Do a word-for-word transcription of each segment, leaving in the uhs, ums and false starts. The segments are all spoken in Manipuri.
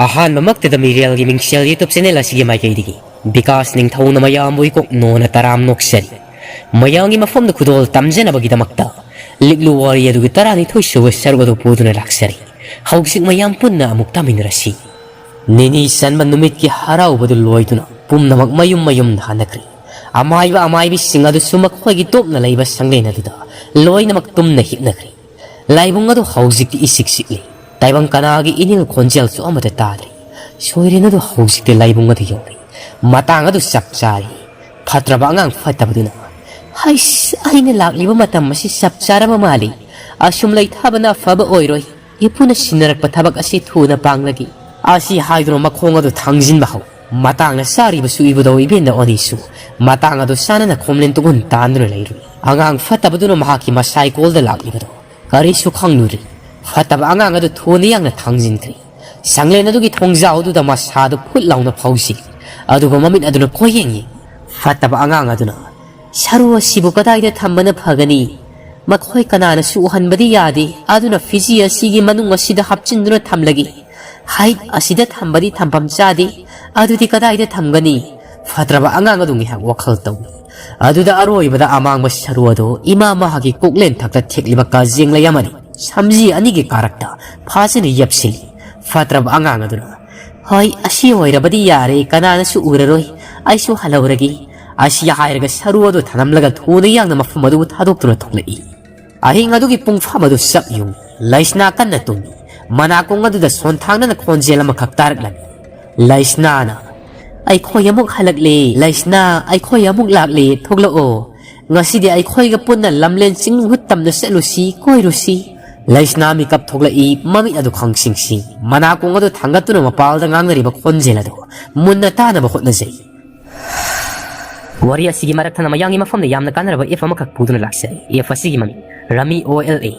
ꯑꯍꯥꯟꯕꯃꯛꯇꯗ ꯃꯤꯔꯦꯜꯒꯤ ꯃꯤꯡꯁꯦꯜ YouTube channel ꯑꯁꯤꯒꯤ ꯃꯥꯏꯀꯩꯗꯒꯤ ꯕꯤꯀꯥꯁ ꯅꯤꯡꯊꯧꯅ ꯃꯌꯥꯝꯕꯨ ꯏꯀꯣꯛ ꯅꯣꯟꯅ ꯇꯔꯥꯝ ꯅꯣꯛꯆꯔꯤ꯫ ꯃꯌꯥꯝꯒꯤ ꯃꯐꯝꯗ ꯈꯨꯗꯣꯜ ꯇꯝꯖꯅꯕꯒꯤꯗꯃꯛꯇ ꯂꯤꯛꯂꯨ ꯋꯥꯔꯤ ꯑꯗꯨꯒꯤ ꯇꯔꯥꯅꯤꯊꯣꯏ ꯁꯨꯕ ꯁꯔꯨꯛ ꯑꯗꯨ ꯄꯨꯗꯨꯅ ꯂꯥꯛꯆꯔꯤ꯫ ꯍꯧꯖꯤꯛ ꯃꯌꯥꯝ ꯄꯨꯟꯅ ꯑꯃꯨꯛ ꯇꯥꯃꯤꯟꯅꯔꯁꯤ꯫ ꯅꯤꯅꯤ ꯆꯟꯕ ꯅꯨꯃꯤꯠꯀꯤ ꯍꯔꯥꯎꯕꯗꯨ ꯂꯣꯏꯗꯨꯅ ꯄꯨꯝꯅꯃꯛ ꯃꯌꯨꯝ ꯃꯌꯨꯝꯗ ꯍꯟꯅꯈ꯭ꯔꯦ꯫ ꯑꯃꯥꯏꯕ ꯑꯃꯥꯏꯕꯤꯁꯤꯡ ꯑꯗꯨꯁꯨ ꯃꯈꯣꯏꯒꯤ ꯇꯣꯞꯅ ꯂꯩꯕ ꯁꯪꯂꯦꯟ ꯑꯗꯨꯗ ꯂꯣꯏꯅꯃꯛ ꯇꯨꯝꯅ ꯍꯤꯞꯅꯈ꯭ꯔꯦ꯫ ꯂꯥꯏꯕꯨꯡ ꯑꯗꯨ ꯍꯧꯖꯤꯛꯇꯤ ꯏꯆꯤꯛ ꯆꯤꯛꯂꯤ꯫ ꯇꯥꯏꯕꯪ ꯀꯅꯥꯒꯤ ꯏꯅꯤꯜ ꯈꯣꯟꯖꯦꯜꯁꯨ ꯑꯃꯠꯇ ꯇꯥꯗ꯭ꯔꯦ꯫ ꯁꯣꯏꯔꯦꯟ ꯑꯗꯨ ꯍꯧꯖꯤꯛꯇꯤ ꯂꯥꯏꯕꯨꯡ ꯑꯗꯨ ꯌꯧꯔꯦ꯫ ꯃꯇꯥꯡ ꯑꯗꯨ ꯆꯞ ꯆꯥꯔꯦ꯫ ꯐꯠꯇ꯭ꯔꯕ ꯑꯉꯥꯡ ꯐꯠꯇꯕꯗꯨꯅ, "ꯍꯩꯁ, ꯑꯩꯅ ꯂꯥꯛꯂꯤꯕ ꯃꯇꯝ ꯑꯁꯤ ꯆꯞ ꯆꯥꯔꯕ ꯃꯥꯜꯂꯤ꯫ ꯑꯁꯨꯝ ꯂꯩꯊꯥꯕꯅ ꯑꯐꯕ ꯑꯣꯏꯔꯣꯏ꯫ ꯏꯄꯨꯅ ꯁꯤꯟꯅꯔꯛꯄ ꯊꯕꯛ ꯑꯁꯤ ꯊꯨꯅ ꯄꯥꯡꯂꯒꯦ" ꯑꯁꯤ ꯍꯥꯏꯗꯨꯅ ꯃꯈꯣꯡ ꯑꯗꯨ ꯊꯥꯡꯖꯤꯟꯕ ꯍꯧꯏ꯫ ꯃꯇꯥꯡꯅ ꯆꯥꯔꯤꯕꯁꯨ ꯏꯕꯨꯙꯧ ꯏꯕꯦꯟꯗ ꯑꯅꯤꯁꯨ ꯃꯇꯥꯡ ꯑꯗꯨ ꯆꯥꯅꯅ ꯈꯣꯝꯂꯦꯟ ꯇꯨꯡꯍꯨꯟ ꯇꯥꯟꯗꯨꯅ ꯂꯩꯔꯨꯏ꯫ ꯑꯉꯥꯡ ꯐꯠꯇꯕꯗꯨꯅ ꯃꯍꯥꯛꯀꯤ ꯃꯁꯥꯏꯀꯣꯜꯗ ꯂꯥꯛꯂꯤꯕꯗꯨ ꯀꯔꯤꯁꯨ ꯈꯪꯂꯨꯗ꯭ꯔꯤ꯫ ꯐꯠꯇꯕ ꯑꯉꯥꯡ ꯑꯗꯨ ꯊꯨꯅ ꯌꯥꯡꯅ ꯊꯥꯡꯖꯤꯟꯈ꯭ꯔꯦ꯫ ꯁꯪꯂꯦꯟ ꯑꯗꯨꯒꯤ ꯊꯣꯡꯖꯥꯎ ꯑꯗꯨꯗ ꯃꯁꯥꯗꯨ ꯐꯨꯠ ꯂꯥꯎꯅ ꯐꯥꯎꯖꯤ꯫ ꯑꯗꯨꯒ ꯃꯃꯤꯠ ꯑꯗꯨꯅ ꯀꯣꯏꯌꯦꯡꯉꯤ꯫ ꯐꯠꯇꯕ ꯑꯉꯥꯡ ꯑꯗꯨꯅ, "ꯁꯔꯨ ꯑꯁꯤꯕꯨ ꯀꯗꯥꯏꯗ ꯊꯝꯕꯅ ꯐꯒꯅꯤ? ꯃꯈꯣꯏ ꯀꯅꯥꯅꯁꯨ ꯎꯍꯟꯕꯗꯤ ꯌꯥꯗꯦ, ꯑꯗꯨꯅ ꯐꯤꯖꯤ ꯑꯁꯤꯒꯤ ꯃꯅꯨꯡ ꯑꯁꯤꯗ ꯍꯥꯞꯆꯤꯟꯗꯨꯅ ꯊꯝꯂꯒꯦ꯫ ꯍꯥꯏꯠ ꯑꯁꯤꯗ ꯊꯝꯕꯗꯤ ꯊꯝꯐꯝ ꯆꯥꯗꯦ, ꯑꯗꯨꯗꯤ ꯀꯗꯥꯏꯗ ꯊꯝꯒꯅꯤ?" ꯐꯠꯇ꯭ꯔꯕ ꯑꯉꯥꯡ ꯑꯗꯨ ꯉꯥꯏꯍꯥꯛ ꯋꯥꯈꯜ ꯇꯧꯏ꯫ ꯑꯗꯨꯗ ꯑꯔꯣꯏꯕꯗ ꯑꯃꯥꯡꯕ ꯁꯔꯨ ꯑꯗꯨ ꯏꯃꯥ ꯃꯍꯥꯛꯀꯤ ꯀꯣꯛꯂꯦꯟ ꯊꯛꯇ ꯊꯦꯛꯂꯤꯕ ꯀꯥꯖꯦꯡꯂꯩ ꯑꯃꯅꯤ ꯁꯝꯖꯤ ꯑꯅꯤꯒꯤ ꯀꯥꯔꯛꯇ ꯐꯥꯖꯅ ꯌꯦꯞꯁꯤꯜꯂꯤ꯫ ꯐꯠꯇ꯭ꯔꯕ ꯑꯉꯥꯡ ꯑꯗꯨꯅ, "ꯍꯣꯏ, ꯑꯁꯤ ꯑꯣꯏꯔꯕꯗꯤ ꯌꯥꯔꯦ, ꯀꯅꯥꯅꯁꯨ ꯎꯔꯔꯣꯏ, ꯑꯩꯁꯨ ꯍꯜꯍꯧꯔꯒꯦ" ꯑꯁꯤ ꯍꯥꯏꯔꯒ ꯁꯔꯨ ꯑꯗꯨ ꯊꯅꯝꯂꯒ ꯊꯨꯅ ꯌꯥꯡꯅ ꯃꯐꯝ ꯑꯗꯨꯕꯨ ꯊꯥꯗꯣꯛꯇꯨꯅ ꯊꯣꯛꯂꯛꯏ꯫ ꯑꯍꯤꯡ ꯑꯗꯨꯒꯤ ꯄꯨꯡꯐꯝ ꯑꯗꯨ ꯆꯞ ꯌꯨꯡꯏ꯫ ꯂꯩꯁꯅꯥ ꯀꯟꯅ ꯇꯨꯝꯃꯤ꯫ ꯃꯅꯥꯀꯣꯡ ꯑꯗꯨꯗ ꯁꯣꯟꯊꯥꯡꯅꯅ ꯈꯣꯟꯖꯦꯜ ꯑꯃꯈꯛ ꯇꯥꯔꯛꯂꯝꯃꯤ꯫ ꯂꯩꯁꯅꯥꯅ, "ꯑꯩꯈꯣꯏ ꯑꯃꯨꯛ ꯍꯜꯂꯛꯂꯦ, ꯂꯩꯁꯅꯥ, ꯑꯩꯈꯣꯏ ꯑꯃꯨꯛ ꯂꯥꯛꯂꯦ, ꯊꯣꯛꯂꯛꯑꯣ꯫ ꯉꯁꯤꯗꯤ ꯑꯩꯈꯣꯏꯒ ꯄꯨꯟꯅ ꯂꯝꯂꯦꯟ ꯆꯤꯡ ꯃꯍꯨꯠ ꯇꯝꯅ ꯆꯠꯂꯨꯁꯤ, ꯀꯣꯏꯔꯨꯁꯤ"꯫ ꯂꯩꯁꯅꯥ ꯃꯤꯀꯞ ꯊꯣꯛꯂꯛꯏ, ꯃꯃꯤꯠ ꯑꯗꯨ ꯈꯪꯁꯤꯡꯁꯤ꯫ ꯃꯅꯥꯀꯣꯡ ꯑꯗꯨ ꯊꯥꯡꯒꯠꯇꯨꯅ ꯃꯄꯥꯜꯗ ꯉꯥꯡꯅꯔꯤꯕ ꯈꯣꯟꯖꯦꯜ ꯑꯗꯨ ꯃꯨꯟꯅ ꯇꯥꯅꯕ ꯍꯣꯠꯅꯖꯩ꯫ ꯋꯥꯔꯤ ꯑꯁꯤꯒꯤ ꯃꯔꯛ ꯊꯠꯅ ꯃꯌꯥꯝꯒꯤ ꯃꯐꯝꯗ ꯌꯥꯝꯅ ꯀꯥꯟꯅꯔꯕ app ꯑꯃꯈꯛ ꯄꯨꯗꯨꯅ ꯂꯥꯛꯆꯔꯤ꯫ App ꯑꯁꯤꯒꯤ ꯃꯃꯤꯡ ꯔꯃꯤ O L A꯫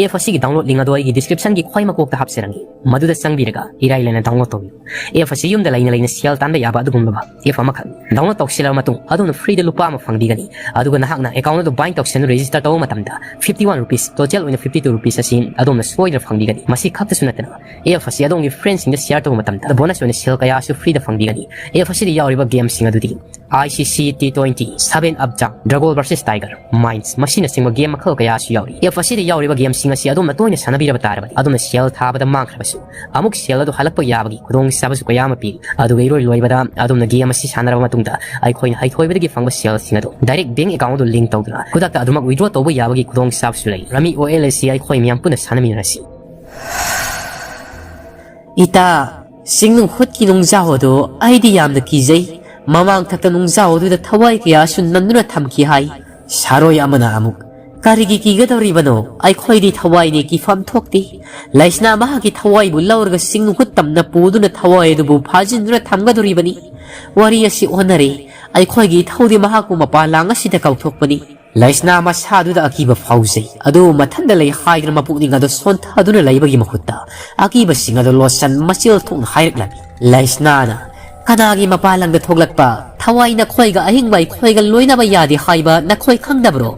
App ꯑꯁꯤꯒꯤ download link ꯑꯗꯨ ꯑꯩꯒꯤ description ꯒꯤ ꯈ꯭ꯋꯥꯏ ꯃꯀꯣꯛꯇ ꯍꯥꯞꯆꯔꯝꯒꯦ꯫ ꯃꯗꯨꯗ ꯆꯪꯕꯤꯔꯒ ꯏꯔꯥꯏ ꯂꯥꯏꯅ download ꯇꯧꯕꯤꯌꯨ꯫ App ꯑꯁꯤ ꯌꯨꯝꯗ ꯂꯩꯅ ꯂꯩꯅ ꯁꯦꯜ ꯇꯥꯟꯕ ꯌꯥꯕ ꯑꯗꯨꯒꯨꯝꯂꯕ app ꯑꯃꯈꯛꯅꯤ꯫ Download ꯇꯧꯁꯤꯜꯂꯕ ꯃꯇꯨꯡ ꯑꯗꯣꯝꯅ free ꯗ ꯂꯨꯄꯥ ꯑꯃ ꯐꯪꯕꯤꯒꯅꯤ꯫ ꯑꯗꯨꯒ ꯅꯍꯥꯛꯅ account ꯑꯗꯨ bind ꯇꯧꯁꯤꯟꯗꯨꯅ register ꯇꯧꯕ ꯃꯇꯝꯗ fifty one rupees, total ꯑꯣꯏꯅ fifty two rupees ꯑꯁꯤ ꯑꯗꯣꯝꯅ ꯁꯣꯏꯗꯅ ꯐꯪꯕꯤꯒꯅꯤ꯫ ꯃꯁꯤ ꯈꯛꯇꯁꯨ ꯅꯠꯇꯅ app ꯑꯁꯤ ꯑꯗꯣꯝꯒꯤ friend ꯁꯤꯡꯗ share ꯇꯧꯕ ꯃꯇꯝꯗ bonus ꯑꯣꯏꯅ ꯁꯦꯜ ꯀꯌꯥꯁꯨ free ꯗ ꯐꯪꯕꯤꯒꯅꯤ꯫ App ꯑꯁꯤꯗ ꯌꯥꯎꯔꯤꯕ game ꯁꯤꯡ ꯑꯗꯨꯗꯤ I C C T twenty, Seven Up Jump, Dragon versus Tiger, Mines, ꯃꯁꯤꯅꯆꯤꯡꯕ game ꯃꯈꯜ ꯀꯌꯥꯁꯨ ꯌꯥꯎꯔꯤ꯫ App ꯑꯁꯤꯗ ꯌꯥꯎꯔꯤꯕ game ꯁꯤꯡ ꯑꯁꯤ ꯑꯗꯣꯝꯅ ꯇꯣꯏꯅ ꯁꯥꯟꯅꯕꯤꯔꯕ ꯇꯥꯔꯕꯗꯤ ꯑꯗꯣꯝꯅ ꯁꯦꯜ ꯊꯥꯕꯗ ꯃꯥꯡꯈ꯭ꯔꯕꯁꯨ ꯑꯃꯨꯛ ꯁꯦꯜ ꯑꯗꯨ ꯍꯜꯂꯛꯄ ꯌꯥꯕꯒꯤ ꯈꯨꯗꯣꯡꯆꯥꯕꯁꯨ ꯀꯌꯥ ꯑꯃ ꯄꯤ꯫ ꯑꯗꯨꯒ ꯏꯔꯣꯏ ꯂꯣꯏꯕꯗ ꯑꯗꯣꯝꯅ game ꯑꯁꯤ ꯁꯥꯟꯅꯔꯕ ꯃꯇꯨꯡꯗ ꯑꯩꯈꯣꯏꯅ ꯍꯩꯊꯣꯏꯕꯗꯒꯤ ꯐꯪꯕ ꯁꯦꯜꯁꯤꯡ ꯑꯗꯨ direct bank account ꯑꯗꯨ link ꯇꯧꯗꯨꯅ ꯈꯨꯗꯛꯇ ꯑꯗꯨꯃꯛ withdraw ꯇꯧꯕ ꯌꯥꯕꯒꯤ ꯈꯨꯗꯣꯡꯆꯥꯕꯁꯨ ꯂꯩ꯫ Rummy O L ꯑꯁꯤ ꯑꯩꯈꯣꯏ ꯃꯌꯥꯝ ꯄꯨꯟꯅ ꯁꯥꯟꯅꯃꯤꯟꯅꯔꯁꯤ꯫ ꯏꯇꯥ, ꯁꯤꯡꯅꯨꯡ ꯍꯨꯠꯀꯤ ꯅꯨꯡꯖꯥꯎ ꯑꯗꯨ ꯑꯩꯗꯤ ꯌꯥꯝꯅ ꯀꯤꯖꯩ꯫ ꯃꯃꯥꯡ ꯊꯛꯇ ꯅꯨꯡꯖꯥꯎ ꯑꯗꯨꯗ ꯊꯋꯥꯏ ꯀꯌꯥꯁꯨ ꯅꯟꯗꯨꯅ ꯊꯝꯈꯤ ꯍꯥꯏ꯫ ꯁꯥꯔꯣꯏ ꯑꯃꯅ ꯑꯃꯨꯛ, "ꯀꯔꯤꯒꯤ ꯀꯤꯒꯗꯧꯔꯤꯕꯅꯣ? ꯑꯩꯈꯣꯏꯗꯤ ꯊꯋꯥꯏꯅꯤ, ꯀꯤꯐꯝ ꯊꯣꯛꯇꯦ꯫ ꯂꯩꯁꯅꯥ ꯃꯍꯥꯛꯀꯤ ꯊꯋꯥꯏꯕꯨ ꯂꯧꯔꯒ ꯁꯤꯡꯅꯨꯡ ꯍꯨꯠ ꯇꯝꯅ ꯄꯨꯗꯨꯅ ꯊꯋꯥꯏ ꯑꯗꯨꯕꯨ ꯐꯥꯖꯤꯟꯗꯨꯅ ꯊꯝꯒꯗꯧꯔꯤꯕꯅꯤ꯫ ꯋꯥꯔꯤ ꯑꯁꯤ ꯑꯣꯟꯅꯔꯦ꯫ ꯑꯩꯈꯣꯏꯒꯤ ꯏꯊꯧꯗꯤ ꯃꯍꯥꯛꯄꯨ ꯃꯄꯥꯟ ꯂꯥꯡ ꯑꯁꯤꯗ ꯀꯧꯊꯣꯛꯄꯅꯤ꯫" ꯂꯩꯁꯅꯥ ꯃꯁꯥꯗꯨꯗ ꯑꯀꯤꯕ ꯐꯥꯎꯖꯩ꯫ ꯑꯗꯨꯕꯨ ꯃꯊꯟꯗ ꯂꯩ ꯍꯥꯏꯗꯨꯅ ꯃꯄꯨꯛꯅꯤꯡ ꯑꯗꯨ ꯁꯣꯟꯊꯗꯨꯅ ꯂꯩꯕꯒꯤ ꯃꯍꯨꯠꯇ ꯑꯀꯤꯕꯁꯤꯡ ꯑꯗꯨ ꯂꯣꯠꯁꯟ ꯃꯆꯦꯜ ꯊꯣꯛꯅ ꯍꯥꯏꯔꯛꯂꯝꯃꯤ꯫ ꯂꯩꯁꯅꯥꯅ, "ꯀꯅꯥꯒꯤ ꯃꯄꯥꯟ ꯂꯝꯗ ꯊꯣꯛꯂꯛꯄ? ꯊꯋꯥꯏ ꯅꯈꯣꯏꯒ ꯑꯍꯤꯡꯕ ꯑꯩꯈꯣꯏꯒ ꯂꯣꯏꯅꯕ ꯌꯥꯗꯦ ꯍꯥꯏꯕ ꯅꯈꯣꯏ ꯈꯪꯗꯕ꯭ꯔꯣ?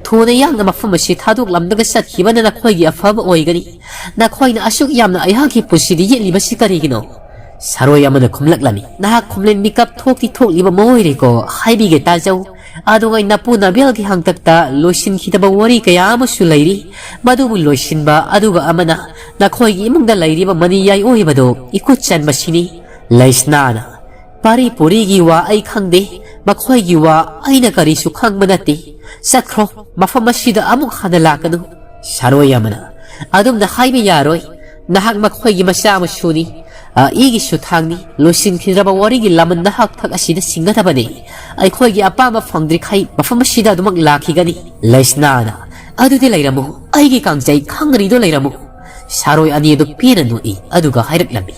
ꯊꯨꯅ ꯌꯥꯡꯅ ꯃꯐꯝ ꯑꯁꯤ ꯊꯥꯗꯣꯛꯂꯝꯂꯒ ꯆꯠꯈꯤꯕꯅ ꯅꯈꯣꯏꯒꯤ ꯑꯐꯕ ꯑꯣꯏꯒꯅꯤ꯫ ꯅꯈꯣꯏꯅ ꯑꯁꯨꯛ ꯌꯥꯝꯅ ꯑꯩꯍꯥꯛꯀꯤ ꯄꯨꯟꯁꯤꯗ ꯌꯦꯠꯂꯤꯕꯁꯤ ꯀꯔꯤꯒꯤꯅꯣ?" ꯁꯥꯔꯣꯏ ꯑꯃꯅ ꯈꯨꯝꯂꯛꯂꯝꯃꯤ, "ꯅꯍꯥꯛ ꯈꯨꯝꯂꯦꯟ ꯃꯤꯀꯞ ꯊꯣꯛꯇꯤ ꯊꯣꯛꯂꯤꯕ ꯃꯣꯏꯔꯦꯀꯣ, ꯍꯥꯏꯕꯤꯒꯦ ꯇꯥꯖꯧ꯫ ꯑꯗꯨꯒ ꯅꯄꯨ ꯅꯕꯦꯜꯒꯤ ꯍꯥꯡꯇꯛꯇ ꯂꯣꯏꯁꯤꯟꯈꯤꯗꯕ ꯋꯥꯔꯤ ꯀꯌꯥ ꯑꯃꯁꯨ ꯂꯩꯔꯤ꯫ ꯃꯗꯨꯕꯨ ꯂꯣꯏꯁꯤꯟꯕ, ꯑꯗꯨꯒ ꯑꯃꯅ ꯅꯈꯣꯏꯒꯤ ꯏꯃꯨꯡꯗ ꯂꯩꯔꯤꯕ ꯃꯅꯤ ꯌꯥꯏ ꯑꯣꯏꯕꯗꯣ ꯏꯈꯨꯠ ꯆꯟꯕꯁꯤꯅꯤ꯫" ꯂꯩꯁꯅꯥꯅ, "ꯄꯥꯔꯤ ꯄꯨꯔꯤꯒꯤ ꯋꯥ ꯑꯩ ꯈꯪꯗꯦ, ꯃꯈꯣꯏꯒꯤ ꯋꯥ ꯑꯩꯅ ꯀꯔꯤꯁꯨ ꯈꯪꯕ ꯅꯠꯇꯦ꯫ ꯆꯠꯈ꯭ꯔꯣ, ꯃꯐꯝ ꯑꯁꯤꯗ ꯑꯃꯨꯛ ꯍꯟꯅ ꯂꯥꯛꯀꯅꯨ꯫" ꯁꯥꯔꯣꯏ ꯑꯃꯅ, "ꯑꯗꯨꯝꯅ ꯍꯥꯏꯕ ꯌꯥꯔꯣꯏ꯫ ꯅꯍꯥꯛ ꯃꯈꯣꯏꯒꯤ ꯃꯆꯥ ꯃꯁꯨꯅꯤ꯫ ꯑ, ꯏꯒꯤꯁꯨ ꯊꯥꯡꯅꯤ꯫ ꯂꯣꯏꯁꯤꯟꯈꯤꯗ꯭ꯔꯕ ꯋꯥꯔꯤꯒꯤ ꯂꯃꯟ ꯅꯍꯥꯛ ꯊꯛ ꯑꯁꯤꯗ ꯁꯤꯡꯒꯗꯕꯅꯤ꯫ ꯑꯩꯈꯣꯏꯒꯤ ꯑꯄꯥꯝꯕ ꯐꯪꯗ꯭ꯔꯤꯈꯩ ꯃꯐꯝ ꯑꯁꯤꯗ ꯑꯗꯨꯃꯛ ꯂꯥꯛꯈꯤꯒꯅꯤ꯫" ꯂꯩꯁꯅꯥꯅ, "ꯑꯗꯨꯗꯤ ꯂꯩꯔꯝꯃꯨ, ꯑꯩꯒꯤ ꯀꯥꯡꯖꯩ ꯈꯪꯉꯔꯤꯗꯣ ꯂꯩꯔꯝꯃꯨ꯫" ꯁꯥꯔꯣꯏ ꯑꯅꯤ ꯑꯗꯨ ꯄꯦꯟꯅ ꯅꯣꯛꯏ, ꯑꯗꯨꯒ ꯍꯥꯏꯔꯛꯂꯝꯃꯤ,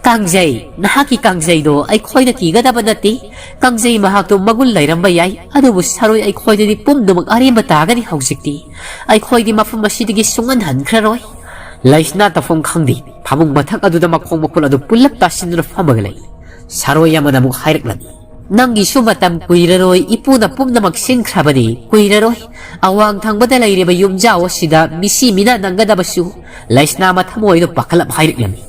"ꯀꯥꯡꯖꯩ, ꯅꯍꯥꯛꯀꯤ ꯀꯥꯡꯖꯩꯗꯣ ꯑꯩꯈꯣꯏꯅ ꯀꯤꯒꯗꯕ ꯅꯠꯇꯦ꯫ ꯀꯥꯡꯖꯩ ꯃꯍꯥꯛꯇꯣ ꯃꯒꯨꯟ ꯂꯩꯔꯝꯕ ꯌꯥꯏ, ꯑꯗꯨꯕꯨ ꯁꯥꯔꯣꯏ ꯑꯩꯈꯣꯏꯗꯗꯤ ꯄꯨꯝꯅꯃꯛ ꯑꯔꯦꯝꯕ ꯇꯥꯒꯅꯤ ꯍꯧꯖꯤꯛꯇꯤ꯫ ꯑꯩꯈꯣꯏꯗꯤ ꯃꯐꯝ ꯑꯁꯤꯗꯒꯤ ꯁꯨꯡꯍꯟ ꯍꯟꯈ꯭ꯔꯔꯣꯏ꯫" ꯂꯩꯁꯅꯥ ꯇꯧꯐꯝ ꯈꯪꯗꯦ꯫ ꯐꯃꯨꯡ ꯃꯊꯛ ꯑꯗꯨꯗ ꯃꯈꯣꯡ ꯃꯈꯨꯠ ꯑꯗꯨ ꯄꯨꯜꯂꯞ ꯇꯥꯁꯤꯟꯗꯨꯅ ꯐꯝꯃꯒ ꯂꯩ꯫ ꯁꯥꯔꯣꯏ ꯑꯃꯅ ꯑꯃꯨꯛ ꯍꯥꯏꯔꯛꯂꯝꯃꯤ, "ꯅꯪꯒꯤꯁꯨ ꯃꯇꯝ ꯀꯨꯏꯔꯔꯣꯏ, ꯏꯄꯨꯅ ꯄꯨꯝꯅꯃꯛ ꯁꯤꯟꯈ꯭ꯔꯕꯅꯤ, ꯀꯨꯏꯔꯔꯣꯏ꯫ ꯑꯋꯥꯡ ꯊꯪꯕꯗ ꯂꯩꯔꯤꯕ ꯌꯨꯝꯖꯥꯎ ꯑꯁꯤꯗ ꯃꯤꯁꯤ ꯃꯤꯅꯥ ꯅꯪꯒꯗꯕꯁꯨ ꯂꯩꯁꯅꯥ ꯃꯊꯃꯣꯏꯗꯣ ꯄꯥꯈꯠꯂꯞ ꯍꯥꯏꯔꯛꯂꯝꯃꯤ꯫